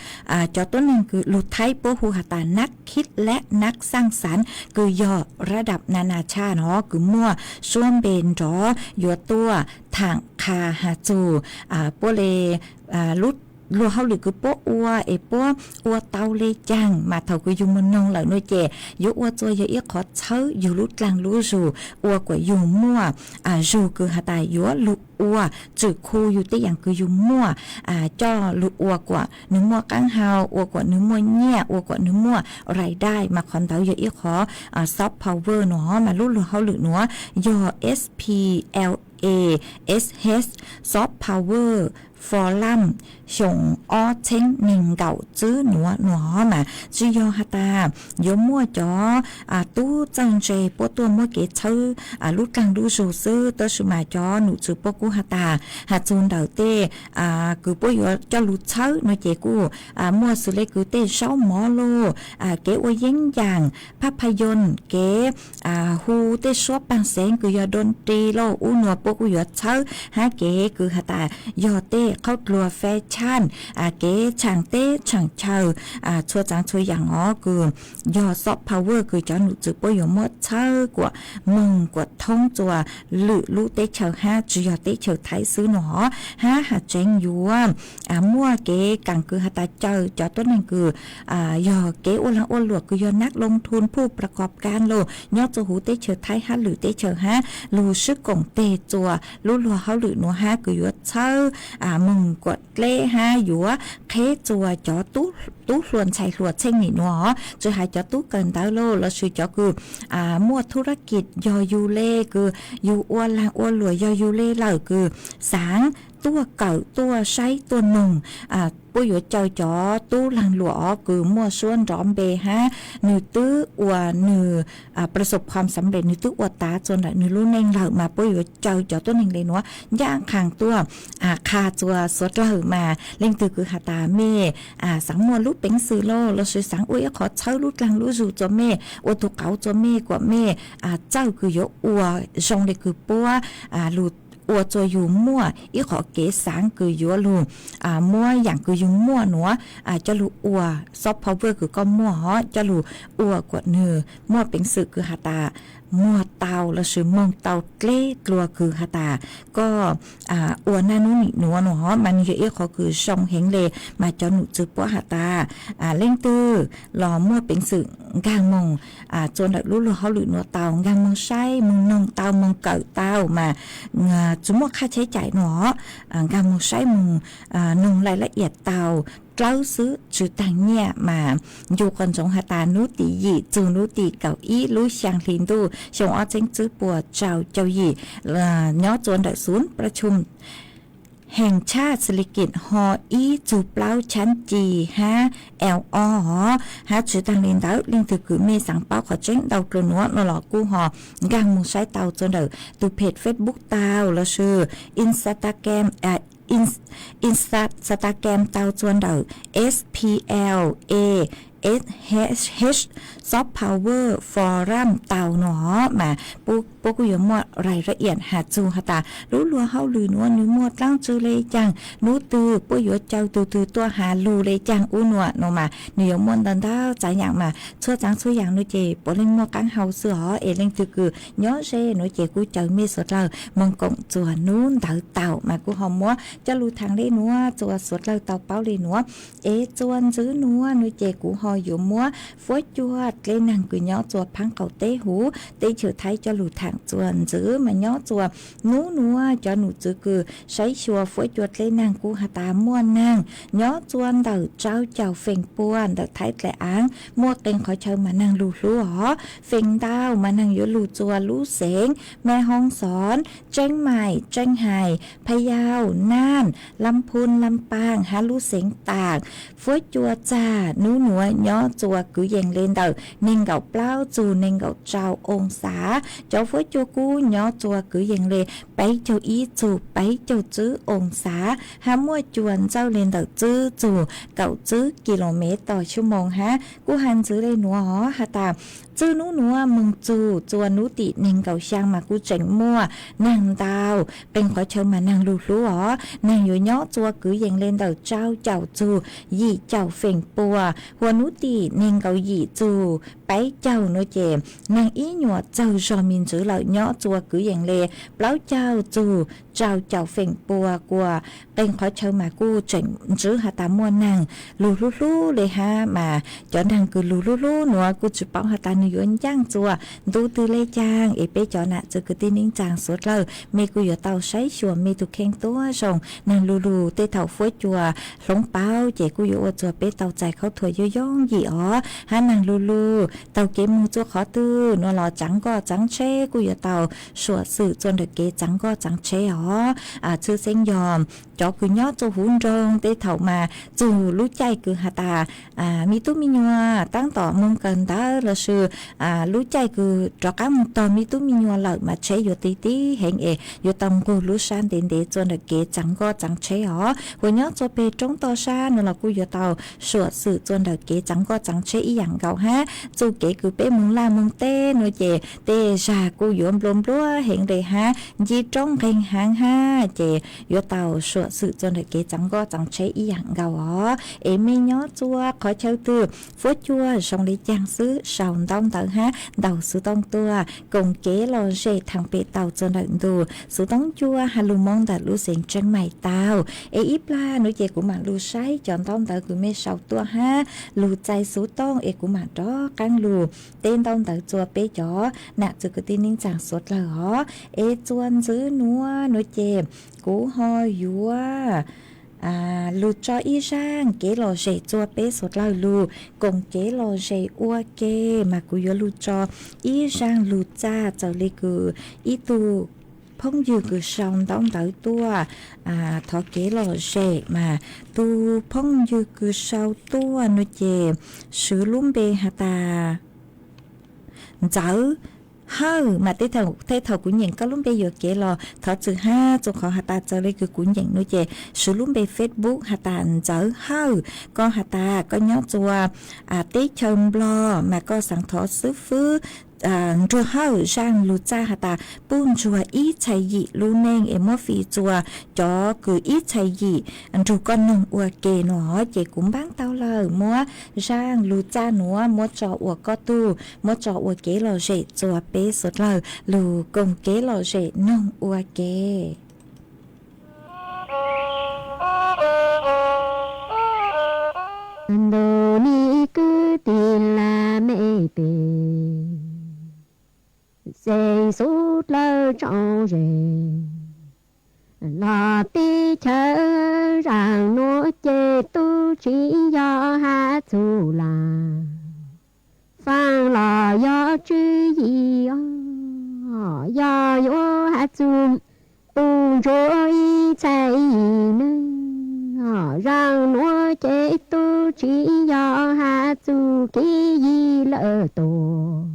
cov tuab neeg kws lug Thaib puab hu has tas nab khib lab nab xaaj xaav kws yog rab dam na na tshaj no kws muaj suab npe nrov yuav tuaj thaam qha has txug puab le lub luag hauj lwm kws puab ua es puab ua tau le caag. Mas thaum kws yug moog noog lawm no ces yuav ua txuas yog ib qhov txhawb yug lub dlaag lub zug ua kuas yug muaj zug kws has tas yuav lug ua tswm khu yug tej yaam kws yug muaj coj lug ua kuas nwg muaj qaab hau, ua kuas nwg muaj nyiaj, ua kuas nwg muaj rais dai. Mas qhov ntawd yog ib qhov soft power no. Mas lub luag hauj lwm nuav yog SPLA SH Soft Power Forum xyoo ob txheeb neeg nkaum tswb nuav no mas tsi yog has tas yuav muaj cov tub txawj ntse puab tuaj muab kev txhawb lub dlaag lub zug xwb, tab sis mas cov num tswv puab kuj has tas has txug ntawm tej kws puab yuav coj lug txhawb no ces kuj muaj xws le kws tej zaub mov lauj, kev ua yeeb yaam, phab pha yoos, kev hu tej suab paag xeev kws yog doo ri lauj ub nuav puab kuj yuav txhawb, hab kev kws has tas yog tej qhaub dluag fab tshaaj, kev tshaam teb tshaam chaw, txhua txaav txhua yaam os kws yog soft power kws cov num tswv puab yuav muab txhawb kuas moog kuas thoob txuas lwm lub teb chaws hab tsi yog teb chaws Thaib xwb no, hab has tseev yuav muaj kev kaam kws has tas caw cov tuab neeg kws yog kev ua laag ua luam kws yog nab loo thun phuj pra kov kaab lauj nyob txuas huv teb chaws Thaib hab lwm teb chaws hab lug swb koom teg txuas lub luag hauj lwm nuav hab kws yuav txhawb moog kuas dleb hab yuav qheb txuas cov tub hluas ntxhais hluas txheej nim nuav, tsi has cov tub kawm ntawv lauj lossis cov kws muaj thu rab kis yog yug le kws yug ua laag ua luam yog yug le lawm kws xaav tuaj kawm tuaj saib tuaj noog, puab yuav caw cov tub laag luam os kws muaj suab nrov npe hab nwg twb ua nwg pra sub phom xam lej nwg twb ua tav txuas ntawm nwg lub neej lawm mas puab yuav caw cov tuab neeg le nuav ncaaj qhaas tuaj qha txuas suav dlawg mas leej twg kws has tas mej xaav muaj lub peev xwm lauj lossis xaav ua ib qhov txhawb lub dlaag lub zug txuas mej, ua tug qauv txuas mej kuas mej txawj kws yuav ua zoo le kws puab lug ua txuas yug muaj ib qhov kev xaav kws yuav lug muab yaam kws yug muaj nuav coj lug ua soft power kws koj muaj os coj lug ua kuas nwg muaj peev xwm kws has tas muag tau lossis moog tau dleb dlua kws has tas koj ua naj nub nim nuav no mas nwg yog ib qhov kws zoo heev le. Mas cov num txwv puab has tas leej twg los muaj peev xwm nkaag moog txua ntawm lub luag hauj lwm nuav tau, nkaag moog saib, moog noog tau, moog kawm tau mas tsi muaj qhab cheb caim no, nkaag moog saib moog noog laij lab iam tau dlawb xwb tsi taag nyiaj. Mas ncu qhov ntsoov has tas nub tim yim txug nub tim kaum ib lub xyaa hli ntuj xyoo ob txheeb tswb puas tsau caug yim, nyob txua ntawm xub paj tshum heev tshaj xi li kim ho ib txug plaub chab ci hab L O hab tsi taag le ntawd leej twg kws mej xaav paub qhov tseeb ntau dlua nuav no los kuj ho nkaag moog saib tau txua ntawm tug peg Facebook tau lossis Instagram tau txua ntawm S P L A S H Soft Power Forum tau no mas puab kuj yuav muaj laij lab iam has txug has tas lub luag hauj lwm nuav nwg muaj dlaab tsi le caag, nub twg puab yuav caw tug twg tuaj has lug le caag ub nuav no mas nwg yuav muaj ntau ntau txav yaam mas txhua txaav txhua yaam no ces puav leej muaj qaab hau xwb os. Es leej twg kws nyob ze nuav ces kuj caw mej suav dlawg moog koom txuas nub ntawd tau mas kuj ho muab coj lug thaam le nuav txua suav dlawg tau paub le nuav. Es txua ntxwv nuav no ces kuv ho yuav muab fuab cua dleb naag kws nyob txua phaab qaum teb huv teb chaws Thaib coj lug thaam txua ntxwv mas nyob txua nub nuav cov num txwv kws saib xyuas fuab cua dleb naag kuj has tas muaj naag nyob txua ntawm rau caum feem pua ntawm Thaib dlaim aav muaj qee qhov chaw mas naag lug hlub os. Feem ntau mas naag yuav lug txua lub xeev Maiv Hoob Xov, Tseeb Maim, Tseeb Hais, Phaj Yauj, Naaj, Lam Phun, Lam Paaj hab lub xeev Taam. Fuab cua txag nub nuav nyob txua kwv yees le ntawm neeg nkaum plaub txug neeg nkaum rau oo xav. Cov fuab cua kub nyob txua kwv yees le peb caug ib txug peb caug tswb oo xav hab muaj cua ntxawj le ntawm tswb txug kaum tswb kis lus mev tog xuab moos hab kuj has ntxwv le nuav os has tas txwj nub nuav moog txug txua nub tim neeg nkaum xyaa mas kuj tseem muaj naag ntau qee qhov chaw mas naag lug hlub os. Naag yuav nyob txua kwv yees le ntawm rau caum txug yim caum feem pua. Huas nub tim neeg nkaum yim txug peb caug nuav ces naag ib nyuam txawg zog me ntsis lawm nyob txua kwv yees le plaub caug txug rau caum feem pua. Kuas qee qhov chaw mas kuj tseem ntsib has tas muaj naag lug hlub hlub le hab mas cov naag kws lug hlub hlub nuav kuj tsi paub has tas nwg yuav ncaaj txua ntu twg le caag. Es peb cov nam txiv kwv tij neej tsaa suav dlawg mej kuj yuav tau saib xyuas mej tug kheej tuab zoo. Naag lug lug tej thaum fuab cua hloov pauv ces kuj yuav ua txug peb tau txais khaub thuas yooj yooj yim os. Hab naag lug lug taug kev moog txua qhov twg nuav los tsaav nkoj tsaav tsheb kuj yuav tau suam xwm txua ntawm kev tsaav nkoj tsaav tsheb os. Tshwj xeeb yog cov kws nyob txua huv nroog tej thaum mas txug lub caij kws has tas me tub me nyuam taab tom moog kawm ntawv lossis lub caij kws rov qaab moog tog me tub me nyuam lawm mas tsheb yuav ti ti heev es yuav tau nqug lub sab ntev ntev txua ntawm kev tsaav nkoj tsaav tsheb os. Huas nyob txua peg roob toj sab nuav los kuj yuav tau suam xwm txua ntawm kev tsaav nkoj tsaav tsheb ib yaam nkaus hab. Txuj kev kws peb moog laj moog teb nuav ces tej zag kuj yuav nplua nplua heev le hab nci roob nqeeg heev hab ces yuav tau suam xwm txua ntawm kev tsaav nkoj tsaav tsheb ib yaam nkaus os. Es mej nyob txua qhov chaw twg fuab cua zoo le caag xwb sau ntaub ntawv hab ntaus xuv tooj tuaj koom kev lom zem thaam pem tau txua ntawm ntu xuv tooj cua has lug Moob ntawm lub xeev Tseeb Maim tau. Es ib plag nuav ces kuv maam lug saib cov ntaub ntawv kws mej sau tuaj hab lug txais xuv tooj es kuv maam rov qaab lug teb ntaub ntawv txua peb cov nam txiv kwv tij neej tsaa suav dlawg os. Es txua ntxwv nuav nuav ces kuv ho yuav lug tso ib zaaj kev lom zem txua peb suav dlawg lug koom kev lom zem ua ke. Mas kuv yuav lug tso ib zaaj lug txag txawm le kws ib tug phooj ywg kws sau ntaub ntawv tuaj thov kev lom zem mas tus phooj ywg kws sau tuaj nuav ces swv lub npe has tas Ntxawv Hawj mas tej thaum kuv nyeem koj lub npe yuam kev los thov txim hab, txug qhov has tas txawm le kws kuv nyeem nuav ces swv lub npe Facebook has tas Ntxawv Hawj, koj has tas koj nyob txua teb chaws Nplog mas koj xaav thov xwb fwb Nruag Hawj zaaj lug txaj has tas pub ntsuag ib txhais yim lub neej es muab fim txuas cov kws ib txhais yim nrug koj noog ua ke no, ces kuv npaab tau lawm, muab zaaj lug txaj nuav muab tso ua koj tug, muab tso ua kev lom zem txuas peb suav dlawg lug koom kev lom zem noog ua ke. Ntuj nim kwv tij laj mej pem, xeeb xub dlawg tsoom ze, los teb chaws zaaj nuav ces tub tsi yog has txug laj faam los yog tswv yim, yog yuav has txug pub ntsuag ib txhais yim neeg. Zaaj nuav ces tub tsi yog has txug kev yig lawm tuaj,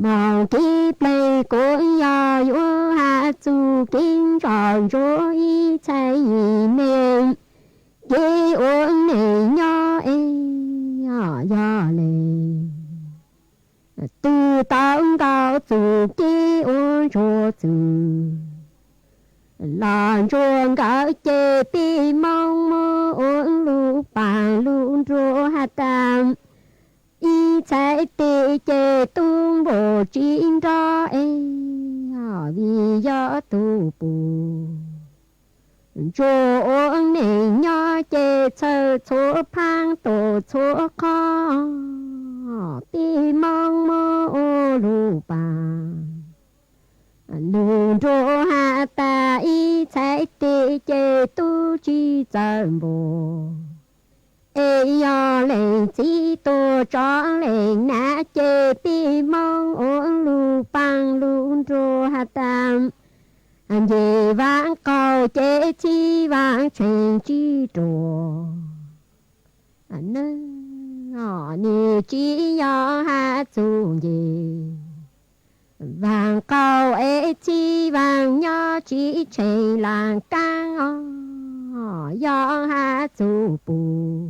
moog kev pleg kuas yog yuav has txug kev ntsoj ntsuav ib txhais yim neeg, kev ua neej nyob es yog le twb tau nkaus txug kev ua ntsuag txwv, los ntsuag nkawd ces peb Moob muab ua lub paab lub nruab has tas ib txhais teb ces tub npua tsi nrog es, vim yog tug pub ntsuag ua neej nyob ces txhawj txhua phaab tuaj txhua qhov, peb Moob muab ua lub paab lub nruab has tas ib txhais teb ces tub tsi txawj npua es yog leej txiv tuaj tso leej nam ces peb Moob ua lub paab lub nruab has tas nce vaaj qaug ces txhij vaaj tsheej tsi ruam, nim tsi yog has txug nce vaaj qaug es txhij vaaj nyob tsi tsheej laaj kaab os, yog has txug pub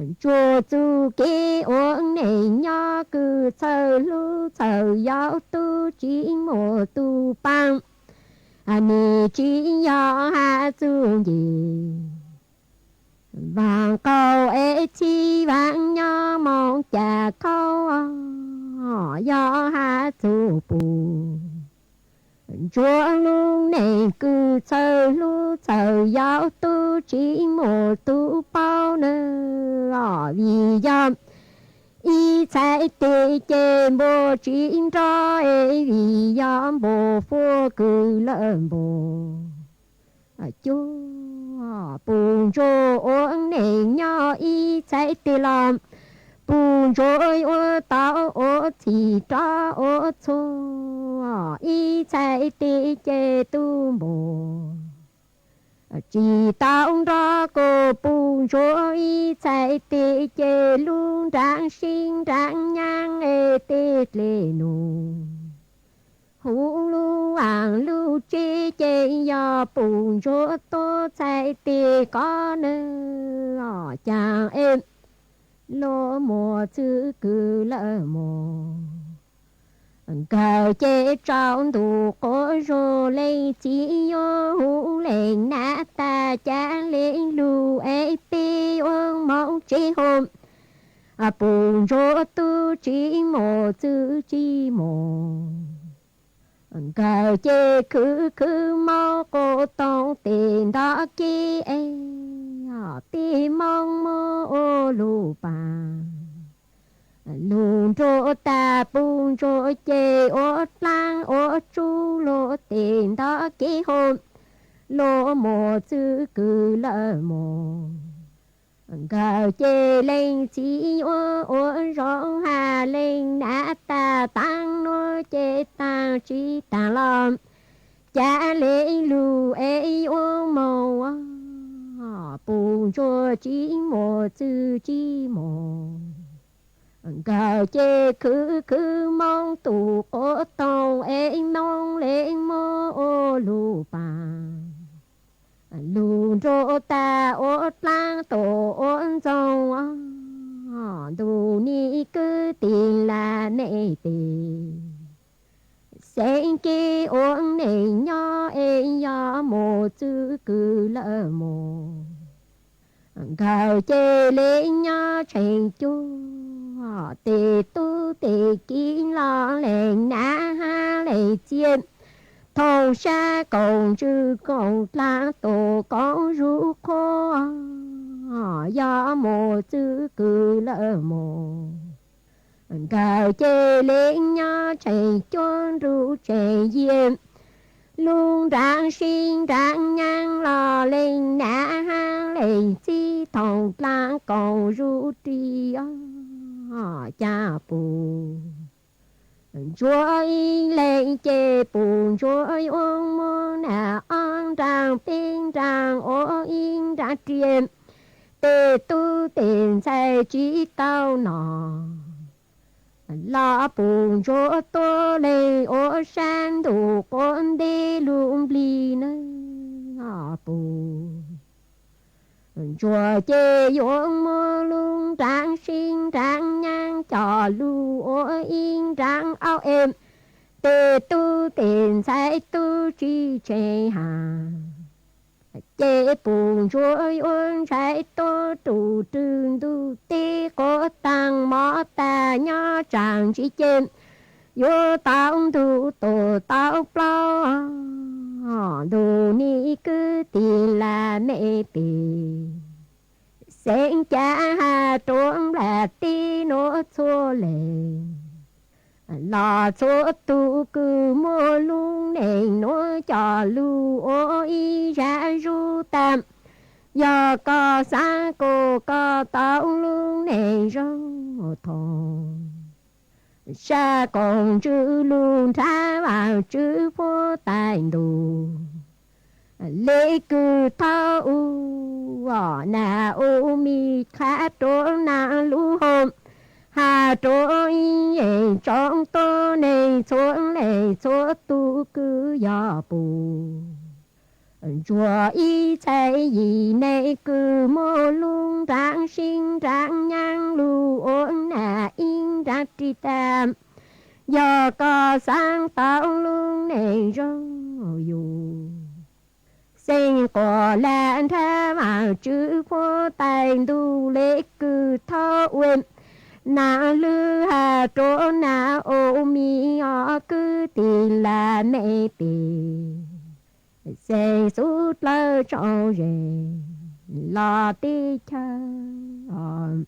ntsuag txug kev ua neej nyob kws txhawj hlub txhawj yau tub tsi muaj tug paab, nim tsi yog has txug nce vaaj qaug es txhij vaaj nyob moog ca khau, yog has txug pub ntsuag lub neej kws txhawj hlub txhawj yau tub tsi muaj tug paub na, vim yog ib txhais teb ces npua tsi nrog es vim yog npua fuab kws lawm npua cuag pub ntsuag ua neej nyob ib txhais teb los pub ntsuag ua tau ua txhij rov ua txhua, ib txhais teb ces tub npua tsi tau nrog kuas pub ntsuag ib txhais teb ces lub nraag sib nraag nyaab es tej dlej num huv lub vaaj lub tsev ces yog pub ntsuag tuab txhais teb koj neeg os caag es luag muaj txwv kws lawm mog. Nkawd ces tsaus ntuj quas zug leej txiv yuav hu leej nam tag cav leej lug es peb ua moog tsev hov pub ntsuag tub tsi muaj txwv tsi muaj. Nkawd ces khwv khwv moog quas toog tes nto kev es peb Moob muab ua lub paab lub nruab tag pub ntsuag ces ua dlaab ua tsub luag tes nto kev hov luag muaj txwv kws lawm mog. Nkawd ces leej txiv yuav ua zoo has leej nam tag taag nuav ces taag tsi taag los cav leej lug es yuav moog pub ntsuag tsi muaj txwv tsi muaj. Nkawd ces khwv khwv moog tus quas toog es moog le muab ua lub paab lub nruab tag ua dlaab tuaj ua ntxoog os. Ntuj nim kwv tij laj mej pem, xeeb cev ua neej nyob es yog mus txwv kwv lawm mus. Nkawd ces li nyob tsheej cuag, tej tub tej kiv los leej nab hab leej txiv, thooj sab koom ntsws koom dlaab tus koom zuj qhuav, yog mus txwv kwv lawm mus. Nkawd ces li nyob tsheej cuag nruj tsheej yias, lub nraab sib nraab nyaab los leej nab hab leej txiv, thooj dlaab koom zuj ris os, cas puj ntsuag ib leeg ces puj ntsuag yuav muab naj ob nraab peb nraab ua ib nraab riam, tej tub tej ntxhais tsis tau noj los puj ntsuag tuav leeg ua sab ntuj quav ntev lub nplig na, puj ntsuag ces yuav muab lub nraab sib nraab nyaab coj lug ua ib nraab aub es, tej tub tej ntxhais tub tsis tsheej has, ces puj ntsuag yuav ntshai tuag rua rwg ntug teb quav taag mob tag nyob tsaam ntsis ces yuav tau ntug tuag tau plaub, ntuj nim kwv tij laj mej pem, xeeb cav has rua nplaj teb nuav txhua leej, los txhua tug kws muaj lub neej nuav coj lug ua ib zag zug tag, yog koj xaav kuas koj tau lub neej zoo thoob, sab koom ntsws lug nrhav Vaajtswv huab tais ntuj, le kws thaub u, naj u mis qha rua naj lub hoob, has rua ib yeej tsoob tuab neeg txhua leej txhua tug kws yog puj ntsuag ib txhais yim neeg kws muaj lub nraab sib nraab nyaab lug ua naj ib nraab ris tag, yog koj xaav tau lub neej zoo yug, xeeb quas lam nrhav Vaajtswv huab tais ntuj le kws thaub u, naj lwg has rua naj u mis os kwv tij laj mej pem, xeeb xub dlawg tsaug zes los teb chaws.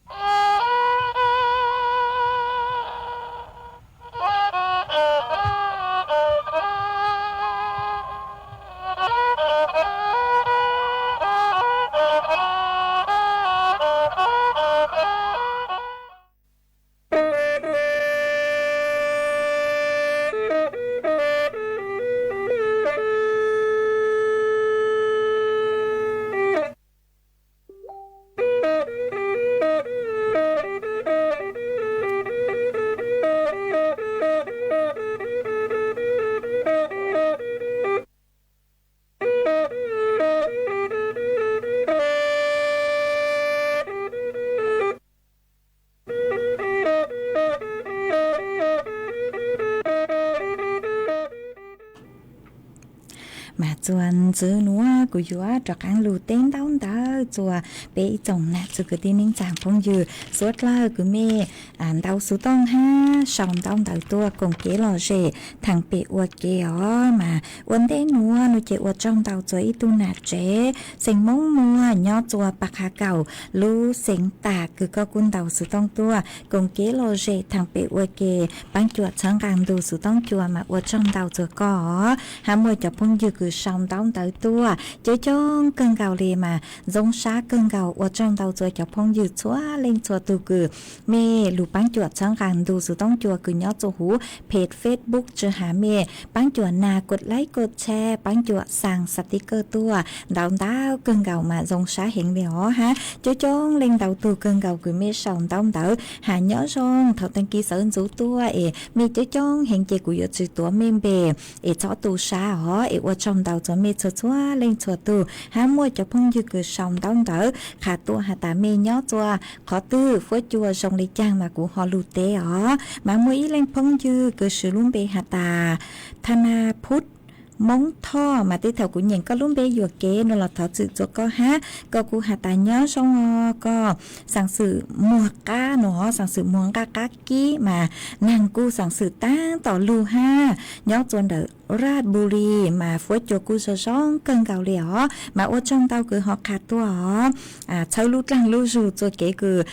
Mas txuas ntxiv nuav kuv yuav rov qaab lug teb ntaub ntawv txuas peb ib tsoom nam txiv kwv tij neej tsaa phooj ywg suav dlawg kws mej ntau xov tooj hab sau ntaub ntawv tuaj koom kev lom zem theem pem ua ke os. Mas ua ntej nuav nuav ces ua tsaug ntau txug ib tug nam tsev xeem Moob Muas nyob txuas Pas Qha Kaum lub xeev Tam kws koj kuj ntau xov tooj tuaj koom kev lom zem theem pem ua ke, paab cuam txhawb nqaa ntu xov tooj cua mas ua tsaug ntau txug koj os. Hab muaj cov phooj ywg kws sau ntaub ntawv tuaj coob coob kawg nkaus le mas zoo sab kawg nkaus. Ua tsaug ntau txug cov phooj ywg txhua leej txhua tug kws mej lug paab cuam txhawb nqaa ntu xov tooj cua kws nyob txug huv page Facebook tsi has mej paab cuam nag kod like kod share paab cuam xaa xav tiv kawg tuaj ntau ntau kawg nkaus mas zoo sab heev le os hab. Coob coob leej ntau tug kawg nkaus kws mej sau ntaub ntawv has nyob zoo thaum taag kis sawv ntxuv tuaj es mej coob coob heev ces kuv yuav tsi tuav mej npe es txhob tu sab os es ua tsaug ntau txhua mej txhua txhua leej txhua tug hab muaj cov phooj ywg kws sau ntaub ntawv qha tuaj has tas mej nyob txhua qhov twg fuab cua zoo le caag mas kuv ho lug teb os. Mas muaj ib leej phooj ywg kws lub npe has tas Thana Phub Moob Thoj mas tej thaum kuv nyeem koj lub npe yuam kev nuav los thov txim txhua koj hab koj kuj has tas nyob zoo os koj xaam xwm muag qab nuav, xaam xwm muag nqaj qab kib mas naag kuj xaam xwm taab tom lug hab nyob txhua ntawm Raj Buri mas fuab cua kuj zoo zoo kawg nkaus le os. Mas ua tsaug ntau kws ho qha tuaj os. Txhawb lub dlaag lub zug txhua kev kws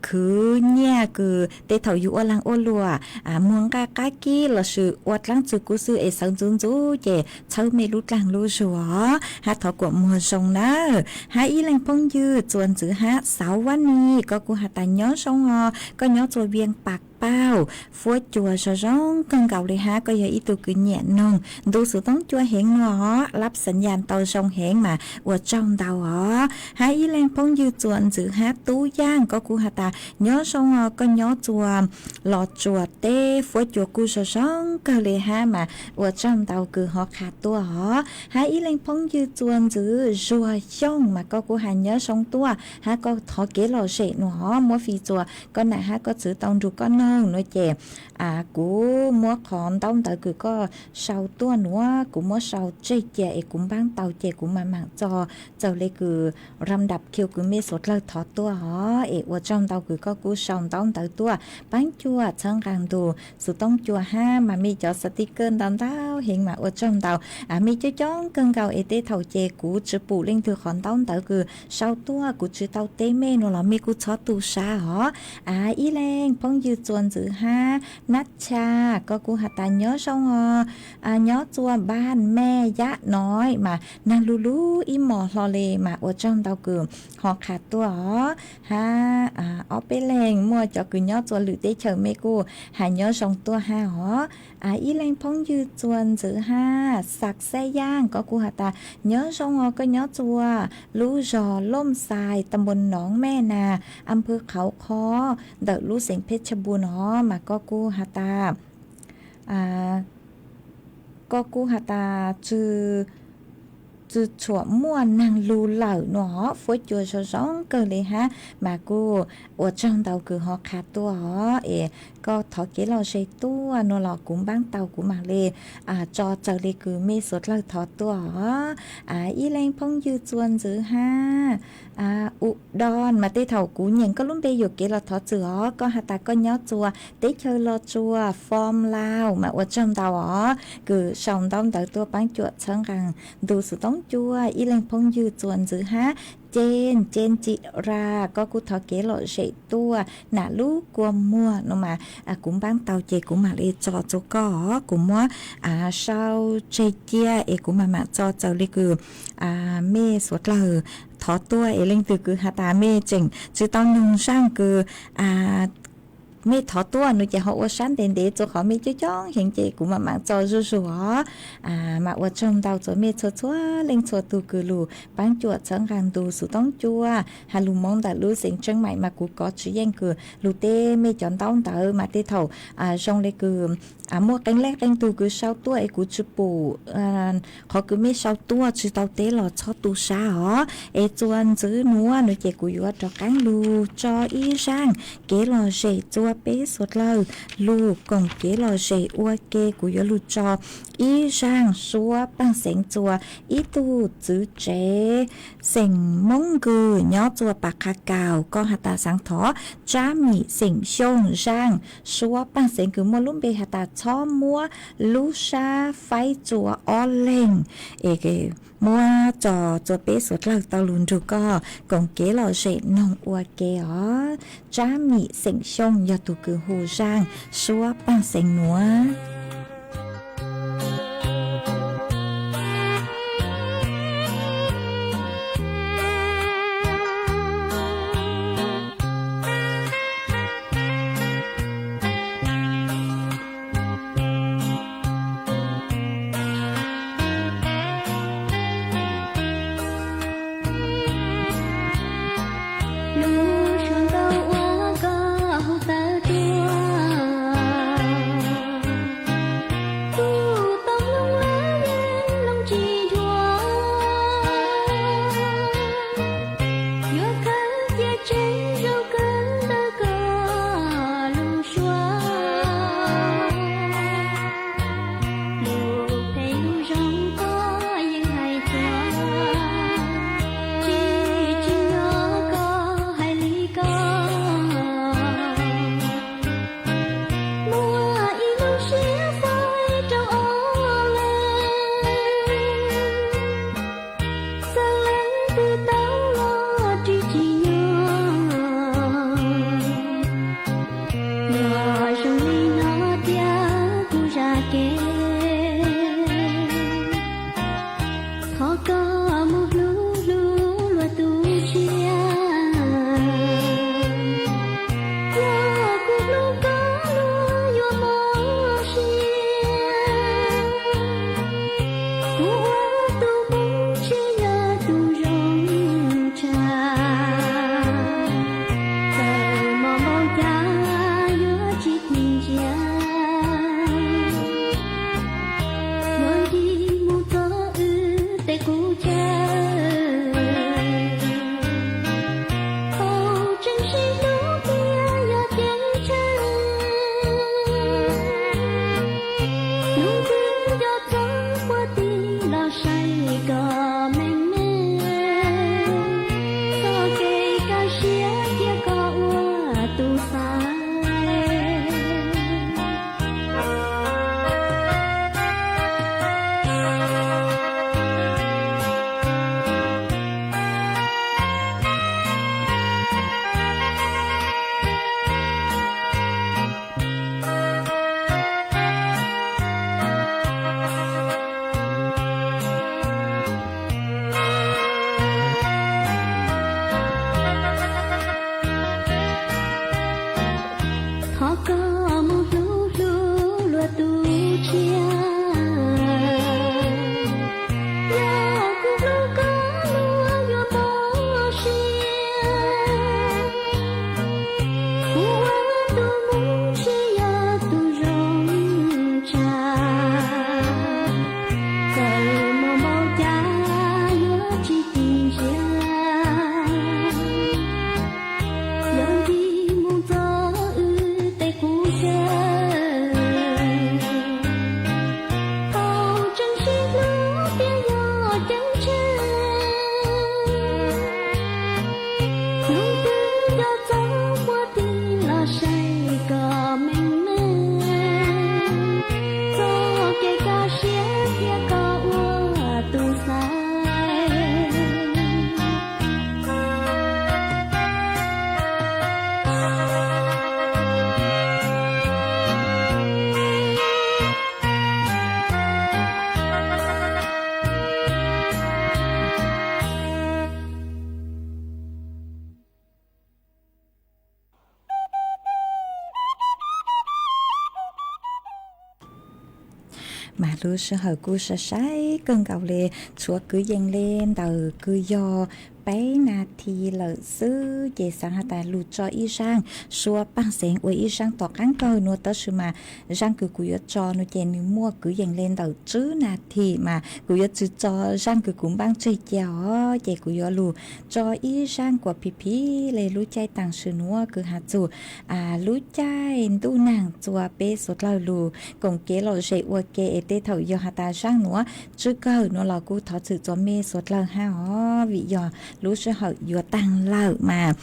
khwv nyiaj kws tej thaum yug ua laag ua luam muag nqaj qab kib lossis ua dlaab tsi kuv xwb es xawv ntxuv ntxuv ces txhawb mej lub dlaag lub zug os hab thov kuas muag zoo nawb. Hab ib leeg phooj ywg txuas ntxiv hab Xauv Vab Nis koj kuj has tas nyob zoo os koj nyob txhua Viaj Pas Paug fuab cua zoo zoo kawg nkaus le hab koj yog ib tug kws nyiam noog ntu xuv toob cua heev nuav os, lab xav yas tau zoo heev mas ua tsaug ntau os. Hab ib leeg phooj ywg txuas ntxiv hab Tub Yaaj koj kuj has tas nyob zoo os koj nyob txhua Los Tsuas teb fuab cua kuj zoo zoo kawg le hab mas ua tsaug ntau kws ho qha tuaj os. Hab ib leeg phooj ywg txuas ntxiv Zuag Xyooj mas koj kuj has nyob zoo tuaj hab koj thov kev lom zem nuav os muab fij txhua koj nam hab koj txwv tau nrug koj noog nuav ces kuv muab qhov ntaub ntawv kws koj sau tuaj nuav kuv muab sau tseg cia es kuv npaab tau ces kuv mam maam txo txawm le kws ram dap khiu kws mej suav dlawg thov tuaj os. Es ua tsaug ntau kws koj kuj sau ntaub ntawv tuaj paab cuam txhawb nqaa ntu xuv toob cua hab mas mej cov sticker ntau ntau heev mas ua tsaug ntau. Mej coob coob kawg nkaus es tej thaum ces kuv tsi pum leej twg qhov ntaub ntawv kws sau tuaj kuv tsi tau teb mej nuav los mej kuj txhob tu sab os. Ib leeg phooj ywg txuas ntxiv hab Nab Tshaj koj kuj has tas nyob zoo os nyob txhua Npaj Mej Yab Noiv mas naag lug lug ib mos hlo le mas ua tsaug ntau kws ho qha tuaj os. Hab ob peb leeg muaj cov kws nyob txhua lwm teb chaws mej kuj has nyob zoo tuaj hab os. Ib leeg phooj ywg txuas ntxiv hab Xav Xab Yaaj koj kuj has tas nyob zoo os koj nyob txhua lub zog Looj Xais, Tambo Noov Mej Nas, Amphoov Khauv Kho ntawm lub xeev Phej Tsha Npun os mas koj kuj has tas koj kuj has tas tsi tshuam muaj naag lug lawm nuav os fuab cua zoo zoo kawg le hab mas kuj ua tsaug ntau kws ho qha tuaj os. Es koj thov kev lom zem tuaj nuav los kuv npaab tau kuv maam le tso txawm le kws mej suav dlawg thov tuaj os. Ib leeg phooj ywg txuas ntxiv hab U Don mas tej thaum kuv nyeem koj lub npe yuam kev los thov txim os, koj has tas koj nyob txhua teb chaws Los Tsuas, Foom Lauj mas ua tsaug ntau os kws sau ntaub ntawv tuaj paab cuam txhawb nqaa ntu xuv toob cua. Ib leeg phooj ywg txuas ntxiv hab Cee, Cee Tsi Ras koj kuj thov kev lom zem tuaj nam lub kua muag nuav mas kuv npaab tau ces kuv maam le tso txhua koj os, kuv muab sau tseg cia es kuv maam maam tso txawm le kws mej suav dlawg thov tuaj. Es leej twg kws has tas mej tseem tsi tau noog zaaj kws mej thov tuaj nuav ces ho ua sab ntev ntev txhua qhov mej coob coob heev ces kuv maam maam tso zuj zug os. Mas ua tsaug ntau txhua mej txhua txhua leej txhua tug kws lug paab cuam txhawb nqaa ntu xuv toob cua. Has lug Moob ntawm lub xeev Tsheeb Maim mas kuv kov tsi yeej kws lug teb mej cov ntaub ntawv mas tej thaum zoo le kws muaj qee leej qee tug kws sau tuaj es kuv tsi pum qhov kws mej sau tuaj tsi tau teb los txhob tu sab os. Es txuas ntxiv nuav nuav ces kuv yuav rov qaab lug tso ib zaaj kev lom zem txhua peb suav dlawg lug koom kev lom zem ua ke. Kuv yuav lug tso ib zaaj suab paaj xeev txhua ib tug txwv tsev xeem Moob Nkws nyob txhua Pas Qha Kaus, koj has tas xaav thov Tsab Mim xeem Xyooj zaaj suab paaj xeev kws muaj lub npe has tas txhob muab lub sab faib txhua ob leeg. Es muab tso txhua peb suav dlawg tau lug nrug koj koom kev lom zem noog ua ke os. Tsab Mim xeem Xyooj yog tug kws hu zaaj suab paaj xeev nuav. Lub suab ntaub uas koj hu tawm tuaj, Koj mus hlub hlub luag tus tsiaj, yog kuv hlub koj luag yuav mob siab. Kuv ua tus mus tsis yog tus zoo tshaj, txawm mob npaum cas yuav tsis tiv ntsia. Yuav ncig mus txog wb tej qub chaw, thaum tseem sib hlub tiag yog ceeb tsheej. Hnub twg nco txog puag tim los saib kom meej meej, txoj kev kaj siab thiab koj ua tus xaiv. Thov koj mus hlub hlub luag tus tsiaj, yog kuv hlub koj luag yuav mob siab. Kuv ua tus mus tsis yog tus zoo tshaj, txawm mob npaum cas yuav tsis tiv ntsia. Yuav ncig mus txog wb tej qub chaw, thaum tseem sib hlub tiag yog ceeb tsheej. Hnub twg nco txog puag tim los saib kom meej meej, txoj kev kaj siab thiab koj ua tus xaiv. Mas lub sij hawm kuj sai sai kawg nkaus li, tshuav kwv yees li ntawm kwv yog peb nas this lawm xwb ces xav has tas lug tso ib zaaj suab paaj xeev ua ib zaaj tom qaab kawg nuav tab sis mas zaaj kws kuv yuav tso nuav ces nws muaj kwv yees li ntawm tswb nas this mas kuv yuav tsi tso zaaj kws kuv npaab tseg cia os, ces kuv yuav lug tso ib zaaj kuas phim phim le lub caij taam sim nuav kws has txug lub caij ntuj naag txuas peb suav dlawg lug koom kev lom zem ua ke es tej thaum yog has tas zaaj nuav tsw kawg nuav los kuj thov txim txuas mej suav dlawg hab os, vim yog lub sij hawm yuav taag lawm mas.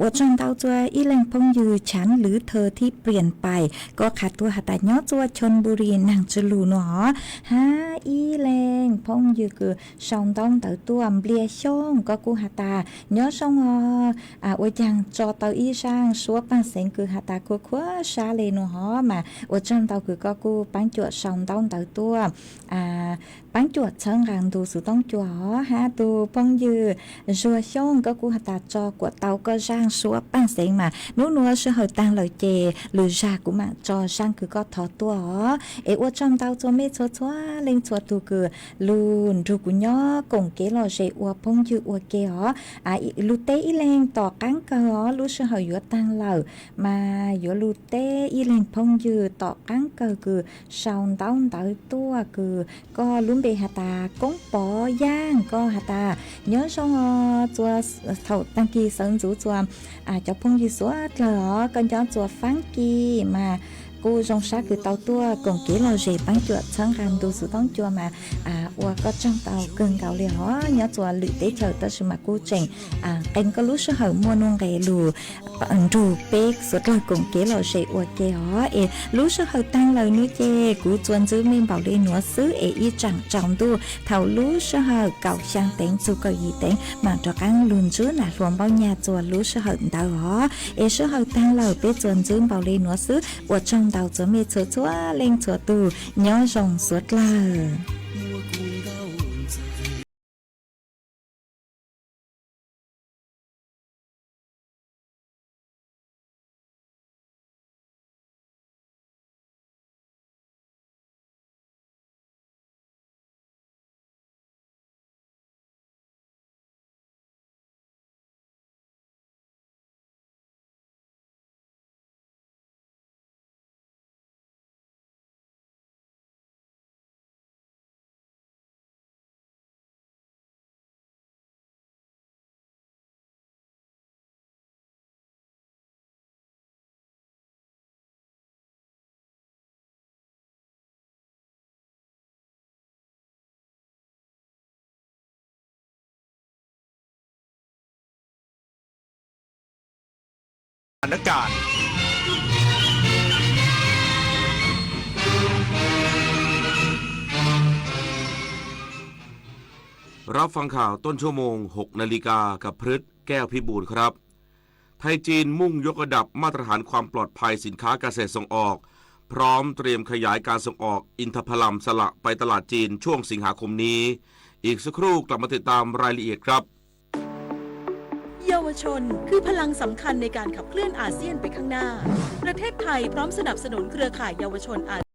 Ua tsaug ntau txuas ib leeg phooj ywg Chán Lwv Thơ Thib Priam Pais, koj qha tuaj has tas nyob txuas Chon Npu Ri naag tsw lug nuav os. Hab ib leeg phooj ywg kws sau ntaub ntawv tuaj Nplias Xyooj, koj kuj has tas nyob zoo os, ua caag tso tau ib zaaj suab paaj xeev kws has tas khuab khuab sab le nuav hov mas ua tsaug ntau kws koj kuj paab cuam sau ntaub ntawv tuaj, paab cuam txhawb nqaa ntu xuv toob cua os. Hab tug phooj ywg Zuag Xyooj, koj kuj has tas tso kuas tau koj zaaj suab paaj xeev mas nub nuav sij hawm taag lawm ces lwm zag kuv maam tso zaaj kws koj thov tuaj os. Es ua tsaug ntau txuas mej txhua txhua leej txhua tug kws lug nrug kuv nyob koom kev lom zem ua phooj ywg ua ke os. Lug teb ib leeg tom qaab kawg os, lub sij hawm yuav taag lawm mas yuav lug teb ib leeg phooj ywg tom qaab kawg kws sau ntaub ntawv tuaj kws koj lub npe has tas Koob Pov Yaaj, koj has tas nyob zoo os, txuas thaum taag kis sawv ntxuv txuas cov phooj ywg suav dlawg os, koj nyob txuas Faab Kis mas kuj zoo sab kws tau tuaj koom kev lom zem paab cuam txhawb nqaa ntu xuv toob cua mas ua koj tsaug ntau kawg nkaus li os. Nyob txuas lwm teb chaws tab sis mas kuj tseem qee koj lub sij hawm muaj nuj nqes lug nrug peb suav dlawg koom kev lom zem ua ke os. Es lub sij hawm taag lawm nuav ces kuv txuas ntswb mej npaum le nuav xwb es ib tsaam tsaus ntuj thaum lub sij hawm kaum xyaa teev txug kaum yim teev maam rov qaab lug ntswb nam hluas Npauj Nyaj txuas lub sij hawm ntawd os. Es sij hawm taag lawm peb txuas ntswb npaum le nuav xwb, ua tsaug ntau txuas mej txhua txhua leej txhua tug, nyob zoo suav dlawg. านการณ์ รับฟังข่าวต้นชั่วโมง หกนาฬิกา กับพฤษ แก้วพิบูลครับ ไทยจีนมุ่งยกระดับมาตรฐานความปลอดภัยสินค้าเกษตรส่งออก พร้อมเตรียมขยายการส่งออกอินทผลัมสละไปตลาดจีนช่วงสิงหาคมนี้ อีกสักครู่กลับมาติดตามรายละเอียดครับ เยาวชนคือพลังสำคัญในการขับเคลื่อนอาเซียนไปข้างหน้า ประเทศไทยพร้อมสนับสนุนเครือข่ายเยาวชนอา